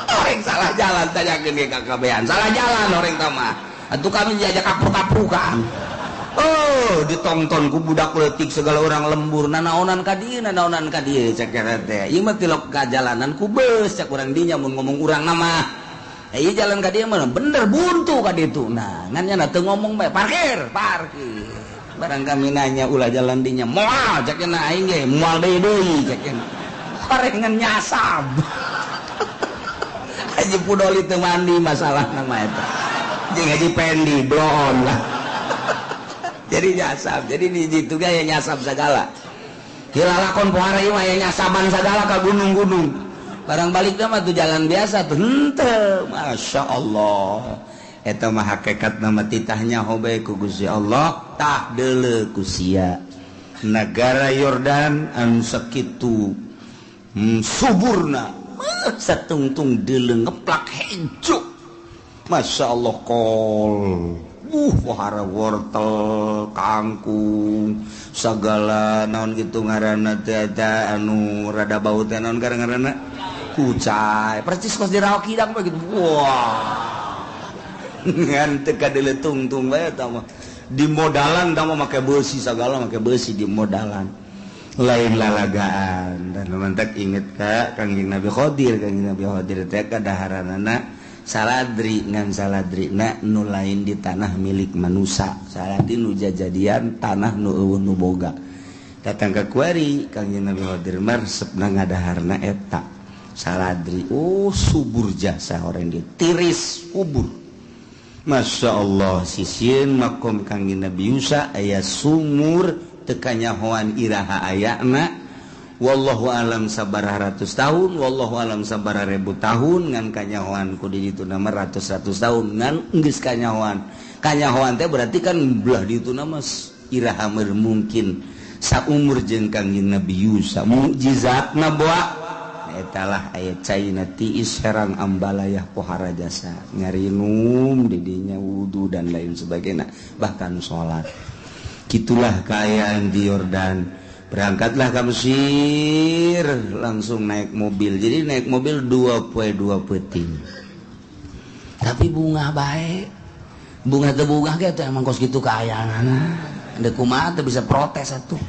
orang salah jalan tanyakeun ge ka kabehan. Salah jalan orang tah mah. Atuh kami diajak kapur-kapukan. Oh, ditonton ku budak leutik segala orang lembur nanaonan ka dieu, nanaonan ka dieu cek eta teh. Ieu mah tilok ka jalanan ku beus cek urang dinya mun ngomong urang mah. Ieu jalan ka dieu mah bener buntu ka ditu. Nah, ngan nya teu ngomong bae parkir, parkir. Barang kami nanya ulah jalan dinya, moal cek nya aing ge moal deui deui cek nya. Horengan nyasab. Haji Pudoli teu mandi masalahna mah eta. Jeung Haji Pendi bloon lah. Jadi nyasab, jadi di situ ge aya nyasab sagala. Hilalakon pohara ieu mah aya nyasaban sagala ka gunung-gunung. Barang balik mah tuh jalan biasa tuh henteu. Masya Allah. Eta mah hakikat nama titahnya hobe ku Gusti Allah tah deuleu ku sia. Nagara Yordan anu sakitu suburna satungtung deuleu ngeplak hejo. Masya Allah kol, wahara wortel, kangkung, segala naon gitu ngaranna teh eta anu rada bau teh naon ngaranna kucai, percis kos di rawa kidang bae gitu. Wah, ngan teu kadeuleu tungtung bae eta mah. Di modalan tah mah make beusi sagala make beusi di modalan. Lain lalagaan. Dan mantak inget ka Kangjeng Nabi Khadir, Kangjeng Nabi Khadir teh kadaharanana saladri ngan saladri na nu lain di tanah milik manusia, saladri nu jajadian tanah nu eueuh nu boga. Datang ke kuari Kangjeng Nabi Khadir mah resepna ngadaharna eta saladri. Oh subur jasa orang dia tiris kubur. Masya Allah sisieun makom Kangjeng Nabi Musa aya sumur teu kanyahoan iraha ayana. Wallahu alam sabaraha ratus tahun, wallahu alam sabaraha ribu tahun ngan kanyahoan ku di ditu nama ratus-ratus tahun ngan geus kanyahoan. Kanyahoan teh berarti kan belah ditu nama iraha mungkin saumur jeung Kangjeng Nabi Yusa. Mukjizatna boa eta lah aya caina tiis herang ambalayah pohara jasa ngarinum di dinya wudu dan lain sebagainya bahkan salat. Kitulah kaayaan di Yordan. Berangkatlah ke Mesir langsung naik mobil. Jadi naik mobil 2 poe 2 peuting. Tapi bunga bae. Bunga teu bunga ge teh emang kos kitu kaayaanana. Deuk kumaha teu bisa protes atuh.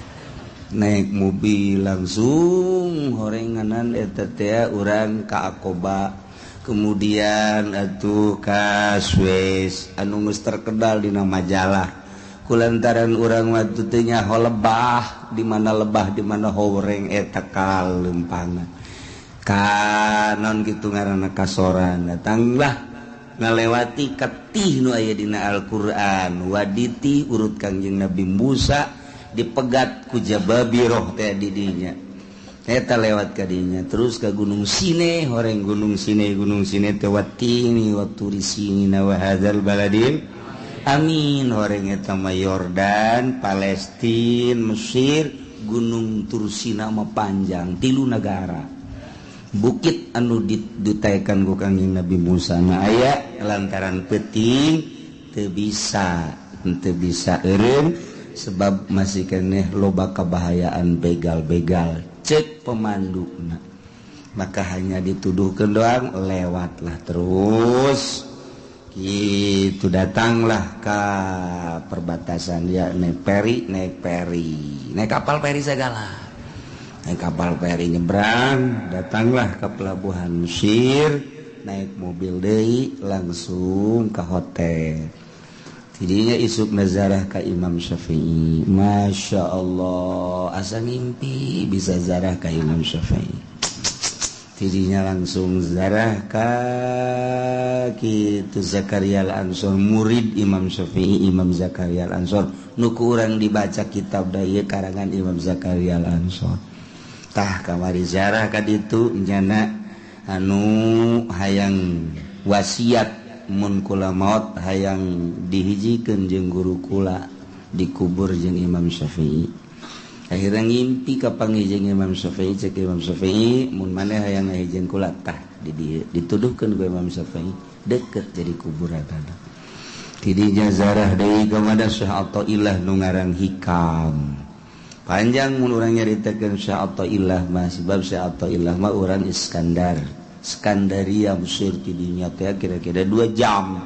Naik mobil langsung horenganan eta teh urang ka Aqaba. Kemudian atuh ka Suez anu geus terkenal dina majalah. Kulantaran urang waktu teh nyaho lebah, di mana lebah di mana horeng eta kalempangan. Kanon kitu ngaranna kasoran datanglah ngalewati ketih nu aya dina Al-Qur'an waditi urut Kangjeng Nabi Musa dipegat ku jababiroh teh di dinya. Eta lewat ka dinya terus ka Gunung Sine, horeng Gunung Sine, Gunung Sine teh watini wa turisina wa hadzal baladin. Amin horeng eta mah Yordan, Palestina, Mesir, Gunung Tursina mah panjang 3 nagara. Bukit anu ditaekan ku Kangjeng Nabi Musa mah aya lantaran peuting teu bisa eureun sebab masih keneh loba kabahayaan begal-begal cek pemanduna. Maka hanya dituduhkan doang, lewatlah terus. Itu datanglah ke perbatasan ya, naik peri, naik peri, naik kapal peri segala. Naik kapal peri nyebrang, datanglah ke pelabuhan Mesir, naik mobil deui langsung ke hotel. Tidinya isuk nazarah ka Imam Syafi'i. Masya Allah, asa ngimpi bisa zarah ka Imam Syafi'i. Tidinya langsung zarah ka kitu Zakaria Al-Ansor, murid Imam Syafi'i, Imam Zakaria Al-Ansor. Nu ku urang dibaca kitab da ieu karangan Imam Zakaria Al-Ansor. Tah kamari zarah ka ditu nyana anu hayang wasiat mun kula maot hayang dihijikeun jeung guru kula dikubur jeung Imam Syafi'i. Akhirnya ngimpi ka panggih Imam Syafi'i, cek Imam Syafi'i mun maneh hayang ngahijieun kula tah di dieu dituduhkeun ku Imam Syafi'i deket jadi kuburan ada. Tidinya zarah deui kepada Syekh Athaillah nu ngarang Hikam. Panjang mun urang nyaritakeun Syekh Athaillah mah, sebab Syekh Athaillah mah urang Iskandar, Iskandaria Mesir tidinya teh kira-kira 2 jam.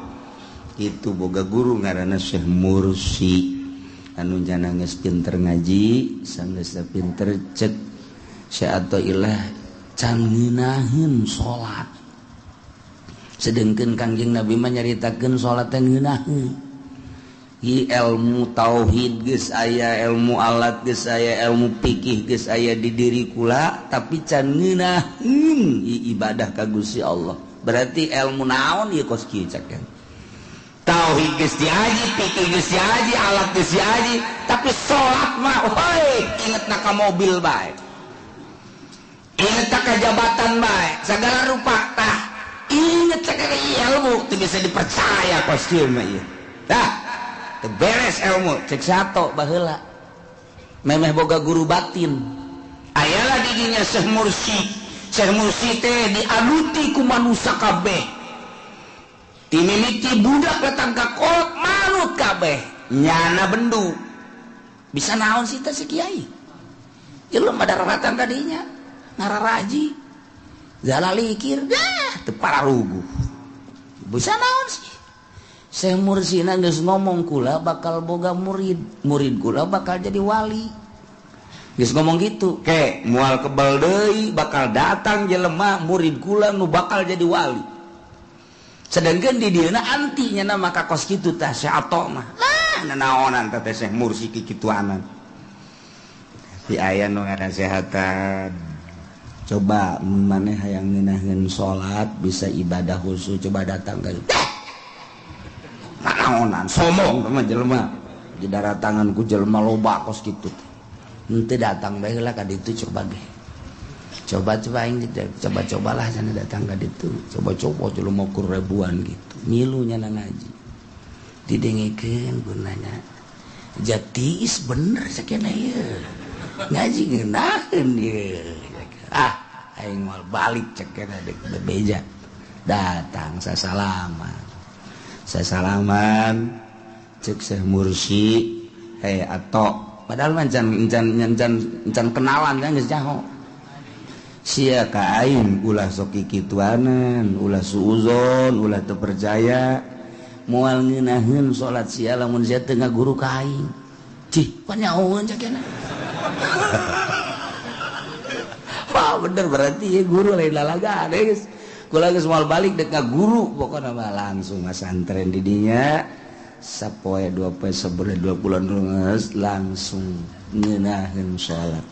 Itu boga guru ngaranna Syekh Mursi. Anu jana geus pinter ngaji, sanggeus pinter cek Syekh Athaillah can ngeunaheun salat. Sedengkeun Kangjeng Nabi mah nyaritakeun salat teh ngeunaheun. Ieu ilmu tauhid geus aya, ilmu alat geus aya, ilmu fikih geus aya di diri kula, tapi can ngeunaheun ibadah ka Gusti Allah. Berarti ilmu naon ieu kos kieu cek kan? Tauhid geus diaji, fikih geus diaji, alat geus diaji, tapi salat mah heuy ingetna ka mobil bae. Ingetna ka jabatan bae, sagala rupa tah. Inget sagala ilmu teu bisa dipercaya kos kieu mah ieu. Tah, teu beres ilmu cek sato baheula. Memeh boga guru batin. Ayalah didinya Syekh Mursi. Syekh Mursi teh dianuti ku manusa kabeh. Timimiti budak datang ka kolot manut kabeh nyana bendu bisa naon sih teh si kiai jelema madaratan kadinya ngararaji zalalikir dah teu pararuguh bisa naon sih Syekh Mursina geus ngomong kula bakal boga murid, murid kula bakal jadi wali geus ngomong gitu ke moal kebal deui bakal datang jelema murid kula nu bakal jadi wali. Sedangkan di dieuna anti nya maka kos kitu tah Syekh Atha mah. Lah nanaonan teh teh Syekh Mursi kikituanan. Di aya nu nganasehatan. Coba mun maneh hayang ngeunaheun salat bisa ibadah khusus coba datang ka. Nanaonan sombong mah jelema. Di daratangan ku jelema loba kos kitu. Henteu datang bae heula ka ditu coba ge. Coba-coba aing coba-cobalah sana datang ka ditu. Coba-coba jelema kur ribuan gitu. Milu nya ngaji. Didengekeun gunanya. Jatiis bener sakena ieu. Ngaji ngeunaheun ieu. Ah, aing moal balik cekena deuk bebeja. Datang sasalaman. Sasalaman cek Syekh Mursi, hei ato. Padahal mah can kenalan kan geus nyaho. Sia ka aing ulah sok kikituanan, ulah suuzon, ulah teu percaya. Moal ngeunaheun salat sia lamun sia teu ngaguru ka aing. Cih, pan nyahoeun cakena. Wah, bener berarti ya guru lain lalagaan geus. Kula geus moal balik dek ngaguru pokona mah langsung masantren di dinya. Sapoe dua poe sabulan 2 bulan geus langsung ngeunaheun salat.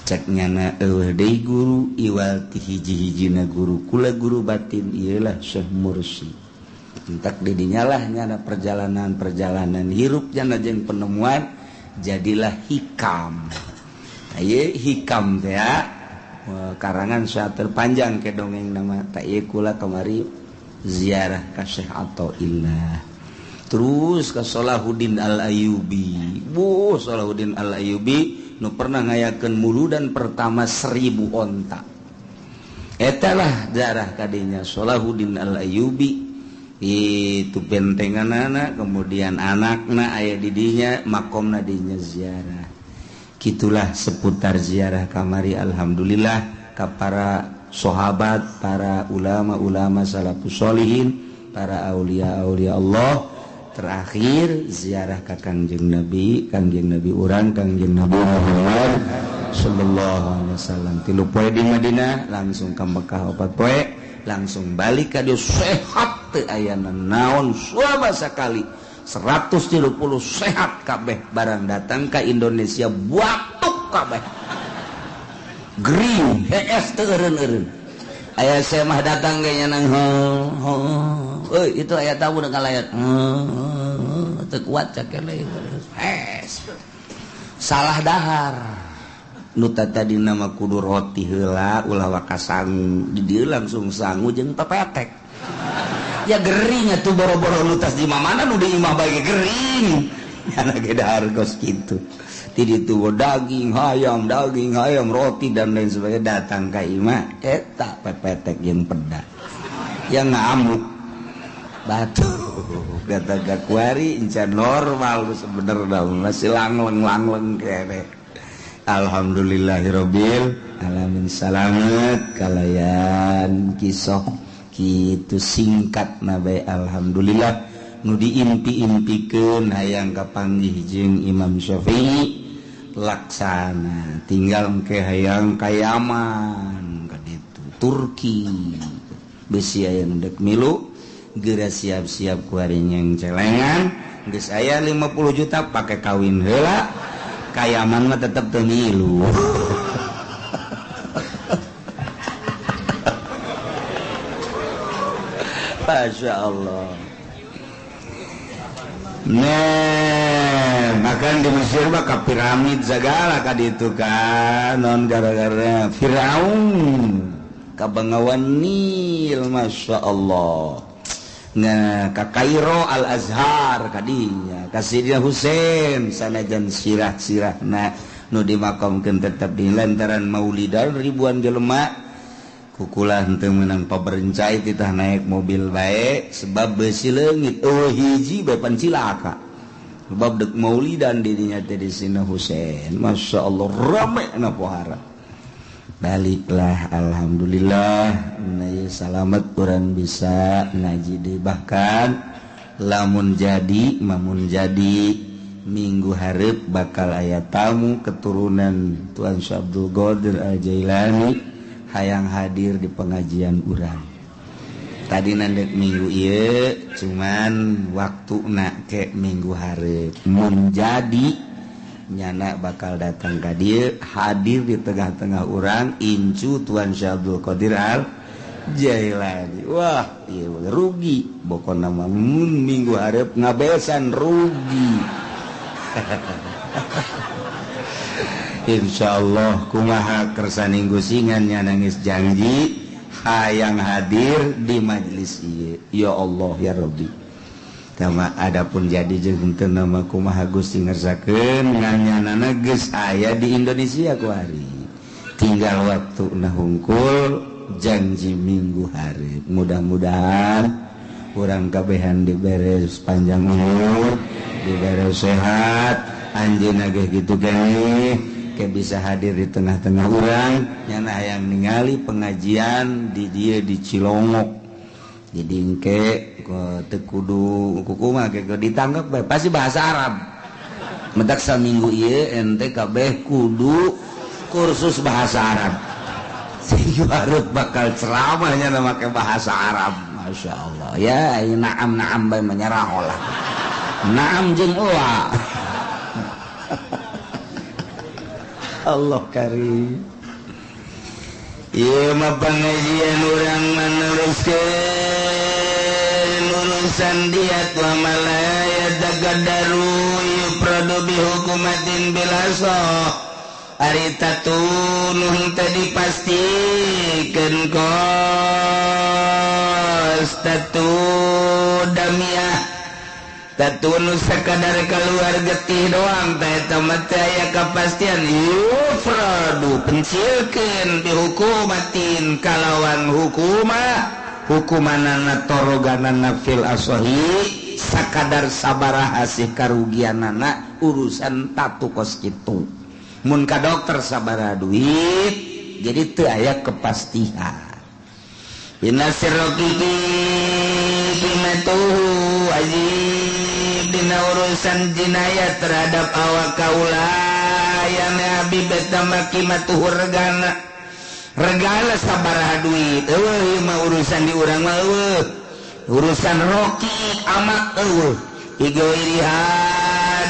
Cek nyana eueuh deui guru iwal ti hiji-hijina guru kula guru batin ieulah Syekh Mursi. Entak di dinya lah nyana perjalanan-perjalanan hirup nyana jeung penemuan jadilah hikam. Ieu hikam teh ya karangan saat terpanjang ke dongeng nama tak ieu kula kamari ziarah ka Syekh Athaillah. Terus ke Salahuddin Al-Ayyubi. Wuh, Salahuddin Al-Ayyubi nu pernah ngayakeun muludan pertama 1000 onta. Eta lah darah kadinya Salahuddin Al-Ayyubi. Itu bentenganana, kemudian anakna aya di dinya, makomna dinya ziarah. Gitulah seputar ziarah kamari. Alhamdulillah ka para sahabat, para ulama-ulama salafus sholihin, para aulia-aulia Allah. Terakhir ziarah ka Kangjeng Nabi, Kangjeng Nabi urang, Kangjeng Nabi Muhammad sallallahu alaihi wasallam. 3 poe di Madinah, langsung ka Mekah 4 poe, langsung balik ka dieu sehat teu aya naon suaba sakali. 130 sehat kabeh barang datang ka Indonesia batuk kabeh. Gering, hees teu eureun-eureun. Aya saya mah datang kayaknya nang euy itu aya tamu dengan layar. Teu kuat cakele. Hees. Salah dahar. Nu tadi nama kudu roti heula ulah waka sangu. Di dieu langsung sangu jeung pepetek. Ya gering atuh boro-boro nu tas di mana nu di imah bae gering. Kana ge dahar kos kitu. Ti ditu daging hayam, roti dan lain sebagainya datang ka imah eta pepetek jeung peda. Ya ngamuk. Batu kata kuari encan normal sebenarnya masih langleng-langleng kene. Alhamdulillahirabbil alamin. Salamet kalayan kisah kitu singkat nabe alhamdulillah nu diimpi-impikeun hayang kapanggih jeung Imam Syafi'i laksana tinggal engke hayang ka Yaman ka ditu Turki besi aya nu dek milu geura siap-siap kuari nyeng celengan geus aya 50 juta pake kawin heula ka Yaman mah tetep teu milu. Masya Allah. Nah, bahkan di Mesir mah ka piramid segala ka ditu kan non gara-gara Firaun ka Bengawan Nil, Masya Allah. Nah, ka Kairo Al Azhar kadinya, ka Sidina Husain sanajan sirah-sirahna nu dimakamkeun tetep di lantaran maulidan ribuan jelema. Kukulah henteu meunang paberencai titah naik mobil bae sebab beusi leungit eueuh hiji bae pan cilaka. Sebab deuk maulidan dirinya teh di Sidina Husain. Masya Allah rame na pohara. Baliklah alhamdulillah nah, salamet urang bisa ngaji deui bahkan lamun jadi mamun jadi minggu hareup bakal aya tamu keturunan Tuan Syekh Abdul Qadir Al-Jailani hayang hadir di pengajian urang. Tadi nandek minggu ieu cuman waktuna ke minggu hareup mun jadi nyana bakal datang ka dieu hadir di tengah-tengah urang incu Tuan Syekh Abdul Qadir Al Jailani. Wah, ieu rugi pokona mah mun minggu hareup ngabesan rugi. Insyaallah kumaha kersaning gusingan nya nangis janji hayang hadir di majelis ieu. Ya Allah ya Rabbi. Tama adapun jadi jeung teu nama kumaha Gusti ngersakeun nganyanana geus aya di Indonesia kuari. Tinggal waktuna hungkul janji minggu hareup. Mudah-mudahan urang kabehan dibere panjang umur, dibere sehat, anjeunna ge kitu keneh ke bisa hadir di tengah-tengah urang nyana hayang ningali pengajian di dieu di Cilongok. Jadi engke teu kudu kumaha ke ditanggap bae pasti bahasa Arab. Mentak saminggu ieu ente kabeh kudu kursus bahasa Arab. Sing hareup bakal ceramahnya make bahasa Arab. Masya Allah. Ya naam naam bae menyerah lah. Naam jeung euwa. Allah karim. Ieu mah pangajian urang meneruskeun urusan diat wa malaya tagadaru yupradu bi hukumatin bilaso. Ari tatunuh teh dipastikeun kos tatu damiah tatunu sekadar keluar getih doang teh eta mah teh aya kapastian yufradu pencilkeun dihukumatin kalawan hukumah hukumanana toroganana fil asahi sakadar sabaraha sih karugianana urusan tatu kos kitu. Mun ka dokter sabaraha duit Jadi teu aya kepastian. Dina sirroqiqi qimatuhu wajib dina urusan jinayat terhadap awak kaula ya nabi eta mah qimatuhu regana. Regana sabaraha duit eueuh ieu mah urusan di urang mah eueuh. Urusan roqiq amak eueuh. Igoiriha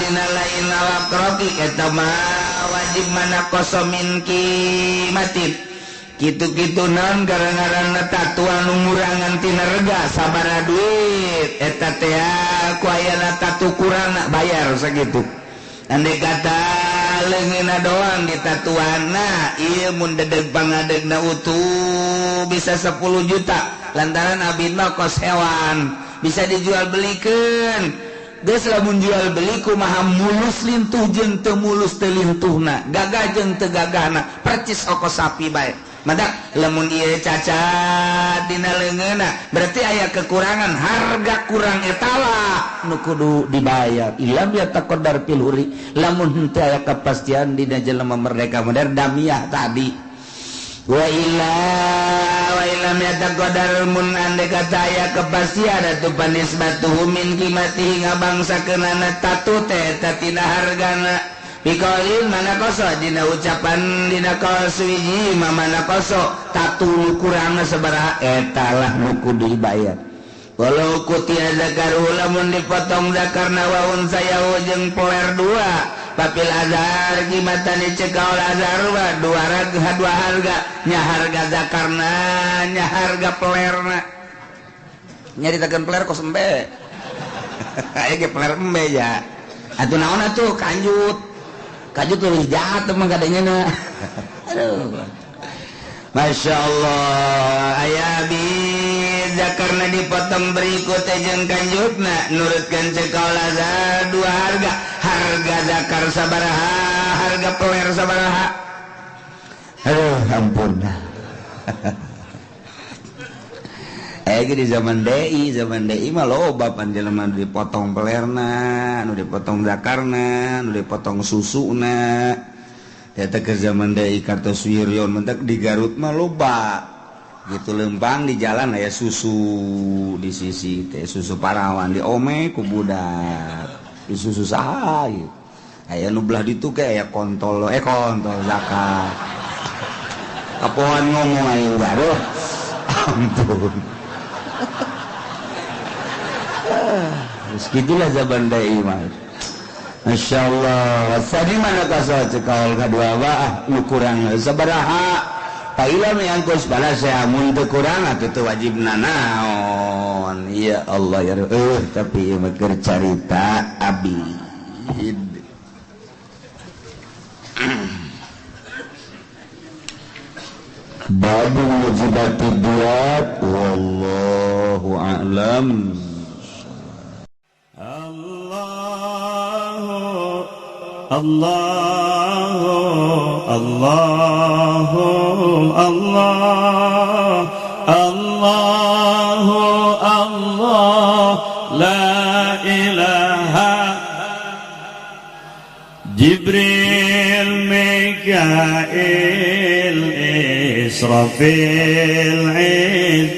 dina lain awak roqiq eta mah wajib mana kosomin kimatin. Kitu-kitu naon gara-garana tatuan nu ngurangan tina rega sabaraha duit eta teh ku ayana tatu kurangna bayar sakitu. Andai kata leungeunna doang ditatuanna ieu mun dedeg pangadegna utuh bisa 10 juta lantaran abdi mah kos hewan bisa dijual belikeun. Geus lamun jual beli kumaha mulus lintuh jeung teu mulus teu lintuhna, gagah jeung teu gagahna, percis oko sapi bae. Madak lamun ieu cacat dina leungeunna berarti aya kekurangan, harga kurang eta lah nu kudu dibayar. Ilam ya taqaddar fil huri, lamun henteu aya kepastian dina jelema merdeka modern damiah tadi. Wa illa wa illam yataqaddar mun ande kata aya kepastian atuh panisbatuhu min qimatihi ngabangsakeunana tatu teh eta tina hargana. Biqaulin mana koso dina ucapan dina kaul suwiji mana koso tatu nu kurangna sabaraha eta lah nu kudu dibayar. Walau kutia zakaru lamun dipotong zakarna wa unsayahu jeung poler dua papil azhar kimatani cekaul azhar wa dua raga dua harga nya harga zakarna nya harga pelerna nyaritakeun peler kos embe aya ge peler embe ya atuh naon atuh kanjut kanjut leuwih jahat mah kadenya na. Aduh Masya Allah aya zakarna dipotong berikut jeung kanjutna nurutkeun cekaul azhar dua harga harga zakar sabaraha harga peler sabaraha. Aduh ampun. Di zaman DI mah loba panjelema nu dipotong pelerna, nu dipotong zakarna, nu dipotong susuna. Eta ke zaman DI Kartosuwiryo mentak di Garut mah loba. Gitu lempang di jalan aya susu di sisi teh susu parawan di ome ku budak. Di susu saha ieu. Aya nu belah ditu ke aya kontol kontol zakat. Kapoan ngomong aing baruh. Ampun. Segitulah zaman DI mah. Masya Allah. Tadi mana kasal cekal kedua bah nu kurang sabaraha. Paila miangkus bala saya mun teu kurang atuh teu wajibna naon. Ya Allah ya tapi ieu mah keur carita abid. Babu mujibati diyat wallahu a'lam. Allahu Allahu Allah Allahu Allah la ilaha Jibril Mikail Israfil Iz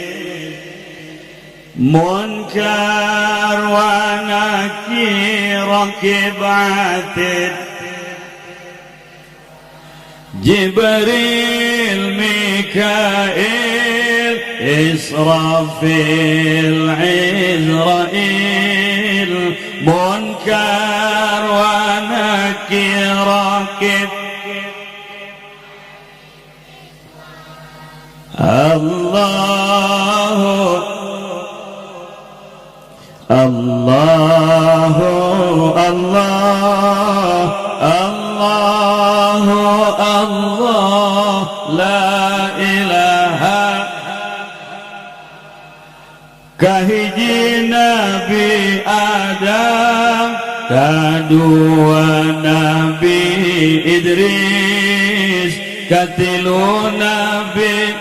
Munkar wa Nakir Rakib Atid Jibril Mikail Israfil Izrail Munkar wa Nakir Rakib Allahu Allahu Allah Allahu Allah la ilaha kahiji Nabi Adam kadua Nabi Idris katilu Nabi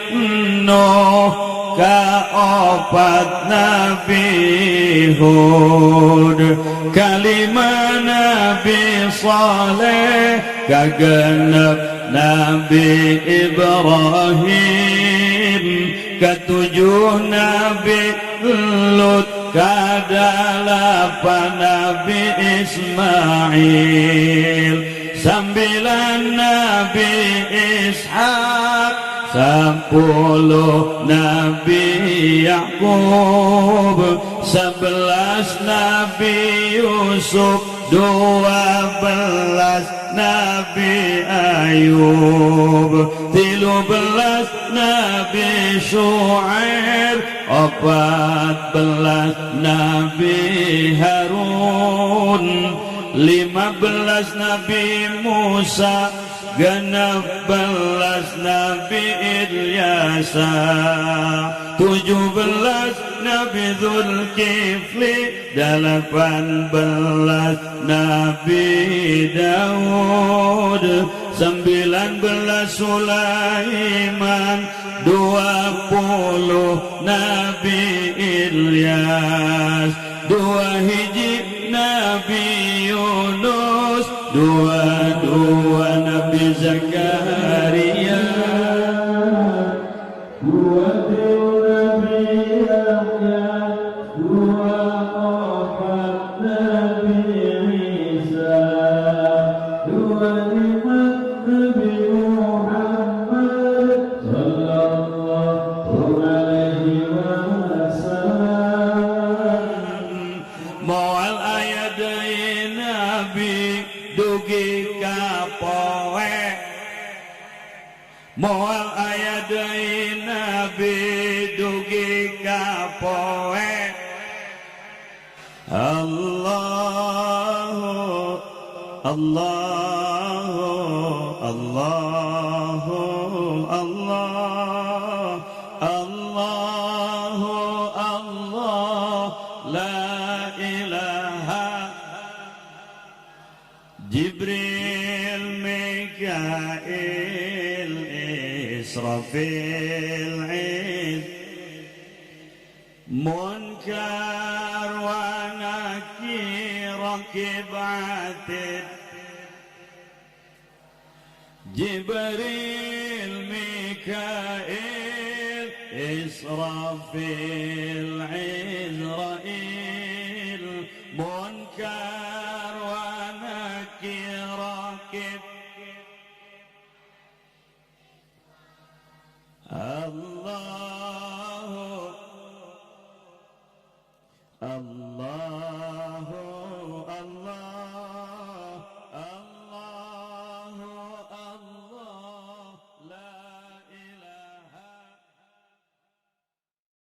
Nuh kaopat Nabi Hud kalima Nabi Saleh kagenep Nabi Ibrahim, ketujuh Nabi Lut, kedelapan Nabi Ismail, 9 Nabi Ishak, 10 Nabi Yakub, 11 Nabi Yusuf, 12 Nabi Ayub, 13 Nabi Shu'aib, 14 Nabi Harun, 15 Nabi Musa, 16 Nabi Ilyasa, 17 Nabi Zulkifli, 18 Nabi Daud, 19 Sulaiman, 20 Nabi Ilyas, 2 hiji Nabi Yunus, 22 Nabi Zakaria, 23 Nabi Yahya, 24 Nabi Isa, 25 Nabi Muhammad sallallahu alaihi wasallam. Moal aya deui nabi dugi ka poe, moal aya deui nabi dugi ka poe. Allahu Allahu Allahu Allah Allahu Allah, la ilaha. Jibril, Mikail, Israfil, Munkar wa Nakir, Rakib Atid, Jibril, Mikail, Israfil, Izrail, Munkar wa Nakir, Rakib. Allah Allah.